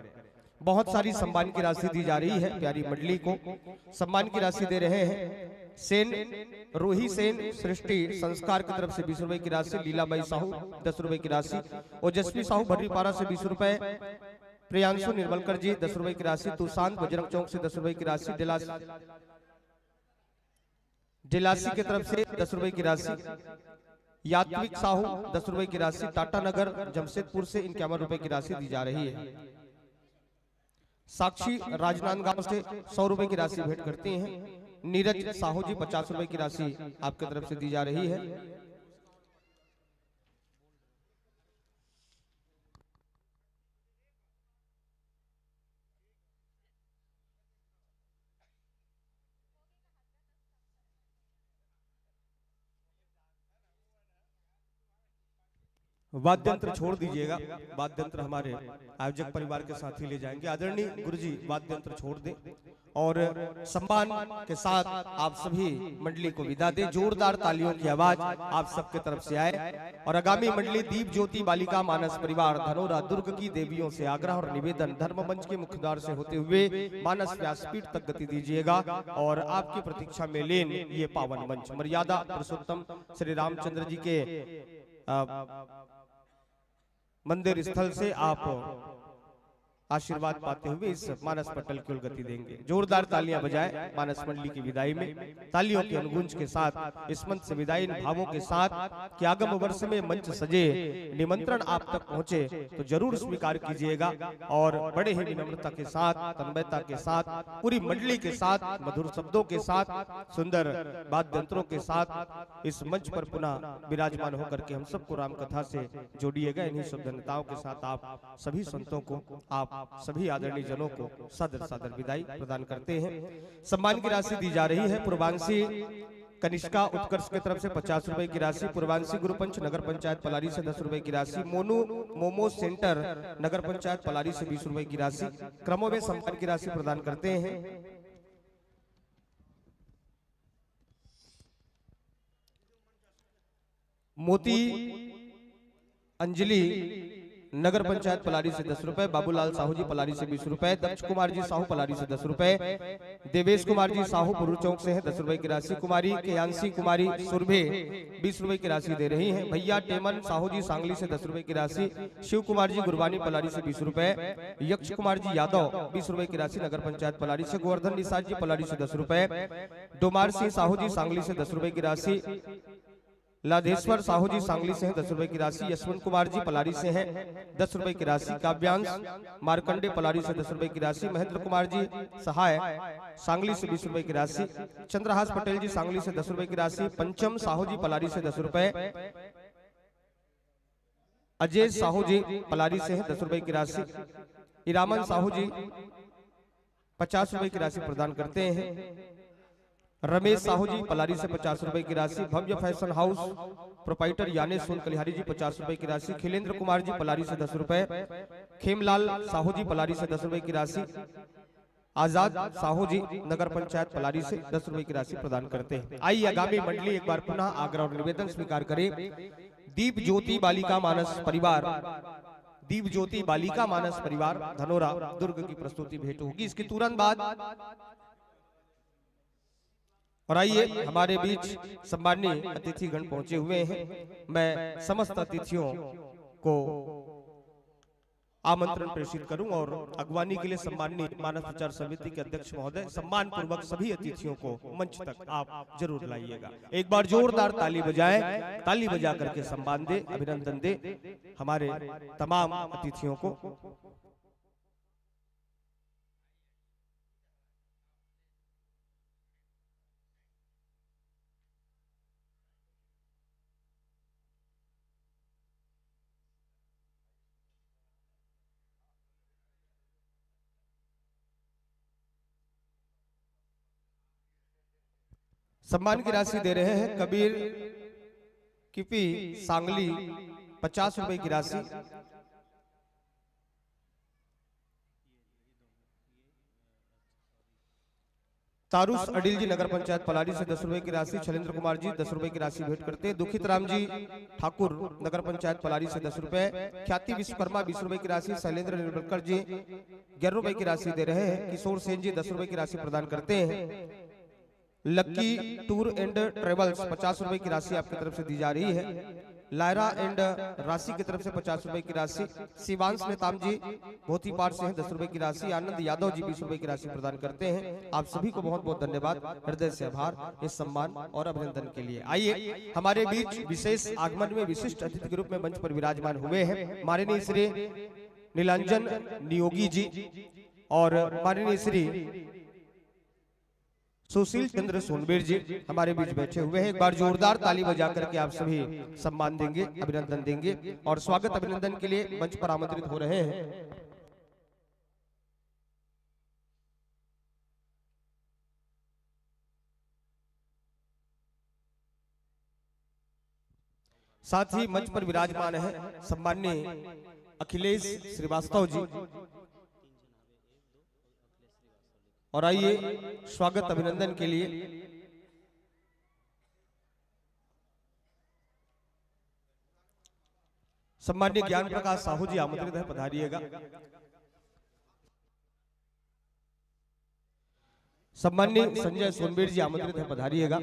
बहुत सारी सम्मान की राशि दी जा रही है प्यारी मंडली को। सम्मान की राशि दे रहे हैं सेन, रूही सेन सृष्टि संस्कार की तरफ से बीस रुपए की राशि, लीलाबाई साहू दस रुपए की राशि, ओजस्वी साहू भर्रीपारा से बीस रुपए, प्रियांशु निर्मलकर जी दस रुपए की राशि, तुशांत बजरंग चौक से दस रुपए की राशि, डिलास, डिलासी की तरफ से दस रुपए की राशि, यात्विक साहू दस रुपए की राशि, टाटा नगर जमशेदपुर से इक्यावन रुपए की राशि दी जा रही है। साक्षी राजनांदगांव से सौ रुपए की राशि भेंट करती हैं। नीरज साहू जी पचास रुपए की राशि आपकी तरफ से दी जा रही है। वाद्य यंत्र छोड़ दीजिएगा। वाद्य यंत्र हमारे आयोजक परिवार के साथ ही ले जाएंगे। आदरणीय गुरुजी, वाद्य यंत्र छोड़ दें और सम्मान के साथ आप सभी मंडली को विदा दें। जोरदार तालियों की आवाज आप सबके तरफ से आए और आगामी मंडली दीप ज्योति बालिका मानस परिवार धनोरा दुर्ग की देवियों से आग्रह और निवेदन, धर्म मंच के मुख्य द्वार से होते हुए मानस व्यासपीठ तक गति दीजिएगा और आपकी प्रतीक्षा में लीन ये पावन मंच मर्यादा पुरुषोत्तम श्री रामचंद्र जी के, अ, मंदिर स्थल से आप आशीर्वाद पाते हुए इस मानस पटल की ओर गति देंगे। जोरदार तालियां बजाएं मानस मंडली की विदाई में। तालियों की अनुगूंज के साथ इस मंच से विदाई, इन भावों के साथ कि आगम वर्ष में मंच सजे, निमंत्रण आप तक पहुंचे तो जरूर स्वीकार कीजिएगा और बड़े ही विनम्रता के साथ, तन्मयता के साथ, पूरी मंडली के साथ, मधुर शब्दों के साथ, सुंदर वाद्य यंत्रों के साथ इस मंच पर पुनः विराजमान होकर के हम सबको राम कथा से जोड़िएगा। इन्हीं शुभ धन्यताओं के साथ आप सभी संतों को, आप सभी आदरणीय जनों को सादर सादर विदाई प्रदान करते हैं। सम्मान की राशि दी जा रही है पूर्वांशी कनिष्का उत्कर्ष की तरफ से पचास रुपए की राशि, पूर्वांशी गुरुपंच नगर पंचायत पलारी से दस रुपए की राशि, मोनू मोमो सेंटर नगर पंचायत पलारी से बीस रुपए की राशि। क्रमों में सम्मान की राशि प्रदान करते हैं। मोती अंजलि नगर पंचायत पलारी से दस रुपए, बाबूलाल साहू जी पलारी से बीस रुपए, दक्ष कुमार जी साहू पलारी से दस रुपए, देवेश कुमार जी साहू बुर्र चौक से हैं, दस रुपए की राशि, कुमारी केयांशी कुमारी सुरभे बीस रुपए की राशि दे रही हैं, भैया टेमन साहू जी सांगली से दस रुपए की राशि, शिव कुमार जी गुरबानी पलारी से बीस रुपए, यक्ष कुमार जी यादव बीस रुपए की राशि नगर पंचायत पलारी से, गोवर्धन निषाद जी पलारी से दस रुपए, डोमार सिंह साहू जी सांगली से दस रुपए की राशि, लाधेश्वर साहू जी सांगली से हैं, दस रुपए की राशि, यशवंत कुमार जी पलारी से हैं, दस रुपए की राशि, काव्यांश मार्कंडे पलारी से दस रुपए की राशि, महेंद्र कुमार जी सहाय सांगली से बीस रुपए की राशि, चंद्रहास पटेल जी सांगली से दस रुपए की राशि, पंचम साहू जी पलारी से दस रुपए, अजय साहू जी पलारी से हैं, दस रुपए की राशि, इरामन साहू जी पचास रुपए की राशि प्रदान करते हैं। रमेश साहू जी पलारी से पचास रुपए की राशि, भव्य फैशन हाउस प्रोपाइटर यानेश सोन कलिहारी जी पचास रुपए की राशि, खिलेंद्र कुमार जी पलारी से दस रुपए, खेमलाल साहू जी पलारी से दस रुपए की राशि, आजाद साहू जी नगर पंचायत पलारी से दस रुपए की राशि प्रदान करते हैं। आइए, आगामी मंडली एक बार पुनः आग्रह और निवेदन स्वीकार करें। दीप ज्योति बालिका मानस परिवार, दीप ज्योति बालिका मानस परिवार धनोरा दुर्ग की प्रस्तुति भेंट होगी। इसके तुरंत बाद और आइए, हमारे बीच सम्माननीय अतिथिगण पहुंचे हुए हैं। मैं समस्त अतिथियों को आमंत्रण प्रेषित करूं और अगवानी के लिए सम्माननीय मानस प्रचार समिति के अध्यक्ष महोदय सम्मान पूर्वक सभी अतिथियों को मंच तक आप जरूर लाइएगा। एक बार जोरदार ताली बजाएं, ताली बजा करके सम्मान दे, अभिनंदन दे हमारे तमाम अतिथियों को। सम्मान की राशि दे रहे हैं कबीर किपी सांगली, पचास रुपए की राशि। तारुस अडिल जी नगर पंचायत पलारी से दस रुपए की राशि, छलेंद्र कुमार जी दस रुपए की राशि भेंट करते हैं। दुखित राम जी ठाकुर नगर पंचायत पलारी से दस रुपए, ख्याति विश्वकर्मा बीस रुपए की राशि, शैलेंद्र निर्मलकर जी ग्यारह रुपए की राशि दे रहे हैं, किशोर सेन जी दस रुपए की राशि प्रदान करते हैं। लक्की टूर एंड ट्रेवल्स पचास रुपए की राशि आपकी तरफ से दी जा रही है। लायरा एंड राशि की तरफ से पचास रुपए की राशि, शिवांश नेताम जी भोतीपार से हैं दस रुपए की राशि, आनंद यादव जी बीस रुपए की राशि प्रदान करते हैं। आप सभी को बहुत बहुत धन्यवाद, हृदय से आभार इस सम्मान और अभिनंदन के लिए। आइए, हमारे बीच विशेष आगमन में विशिष्ट अतिथि के रूप में मंच पर विराजमान हुए हैं माननीय श्री नीलांजन नियोगी जी और माननीय श्री सुशील चंद्र सोनवीर जी हमारे बीच बैठे हुए हैं। एक बार जोरदार ताली बजा करके आप सभी सम्मान देंगे, अभिनंदन देंगे और स्वागत अभिनंदन के लिए मंच पर आमंत्रित हो रहे हैं। साथ ही मंच पर विराजमान है सम्माननीय अखिलेश श्रीवास्तव जी। और आइए, स्वागत अभिनंदन के लिए सम्माननीय ज्ञान प्रकाश साहू जी आमंत्रित है, पधारिएगा। सम्माननीय संजय सोनबीर जी आमंत्रित है, पधारिएगा।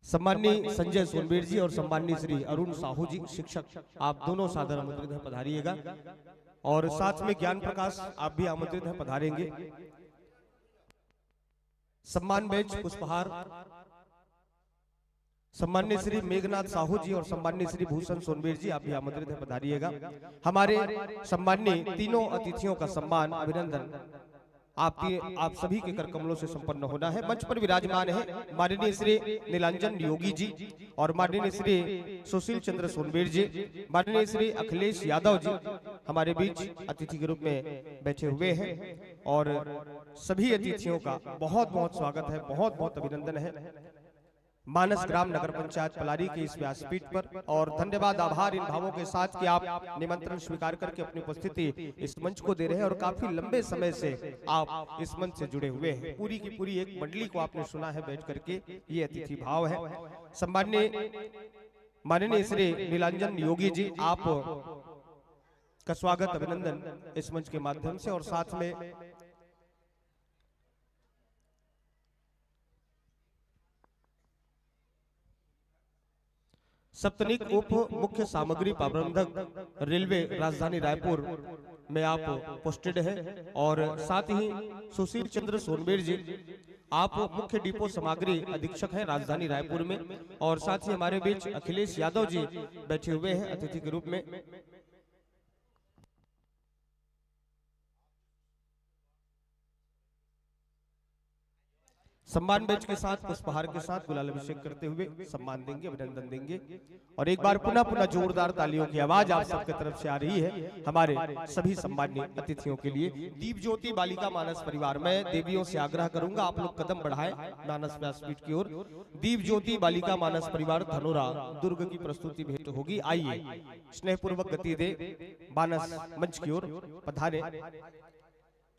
सम्माननीय संजय सोनबीर जी और सम्माननीय श्री अरुण साहू जी, शिक्षक, आप दोनों सादर आमंत्रित हैं, पधारिएगा। और साथ में ज्ञान प्रकाश, आप भी आमंत्रित हैं, पधारेंगे। सम्मान बैच पुष्पहार सम्माननीय श्री मेघनाथ साहू जी और सम्माननीय श्री भूषण सोनबीर जी, आप भी आमंत्रित हैं, पधारिएगा। हमारे सम्माननीय तीनों अतिथियों का सम्मान, अभिनंदन आपकी, आप सभी के कर कमलों से संपन्न होना है। मंच पर विराजमान है माननीय श्री नीलांजन योगी जी और माननीय श्री सुशील चंद्र सोनबीर जी, माननीय श्री अखिलेश यादव जी हमारे बीच अतिथि के रूप में बैठे हुए हैं और सभी अतिथियों का बहुत बहुत स्वागत है, बहुत बहुत अभिनंदन है। मानस ग्राम नगर पंचायत पलारी के इस व्यासपीठ पर, और धन्यवाद, आभार इन भावों के साथ कि आप निमंत्रण स्वीकार करके अपनी उपस्थिति इस मंच को दे रहे हैं और काफी लंबे समय से आप इस मंच से जुड़े हुए हैं। पूरी की पूरी एक मंडली को आपने सुना है बैठ करके, ये अतिथि भाव है। सम्माननीय माननीय श्री नीलांजन योगी जी, आप का स्वागत अभिनंदन इस मंच के माध्यम से, और साथ में सप्तनिक उप मुख्य सामग्री प्रबंधक रेलवे राजधानी रायपुर में आप पोस्टेड हैं, और साथ ही सुशील चंद्र सोनबीर जी, आप मुख्य डिपो सामग्री अधीक्षक हैं राजधानी रायपुर में, और साथ ही हमारे बीच अखिलेश यादव जी बैठे हुए हैं अतिथि के रूप में। सम्मान बैच के साथ पुष्पहार के साथ गुलाल अभिषेक करते हुए सम्मान देंगे, अभिनंदन देंगे। और एक बार पुनः पुनः जोरदार तालियों की आवाज आप सबके तरफ से आ रही है हमारे सभी सम्माननीय अतिथियों के लिए। दीप ज्योति बालिका मानस परिवार, मैं देवियों से आग्रह करूंगा, आप लोग कदम बढ़ाएं मानस व्यासपीठ की ओर। दीप ज्योति बालिका मानस परिवार धनोरा दुर्ग की प्रस्तुति भेंट होगी। आइए, स्नेहपूर्वक गति दे, मानस मंच की ओर पधारे।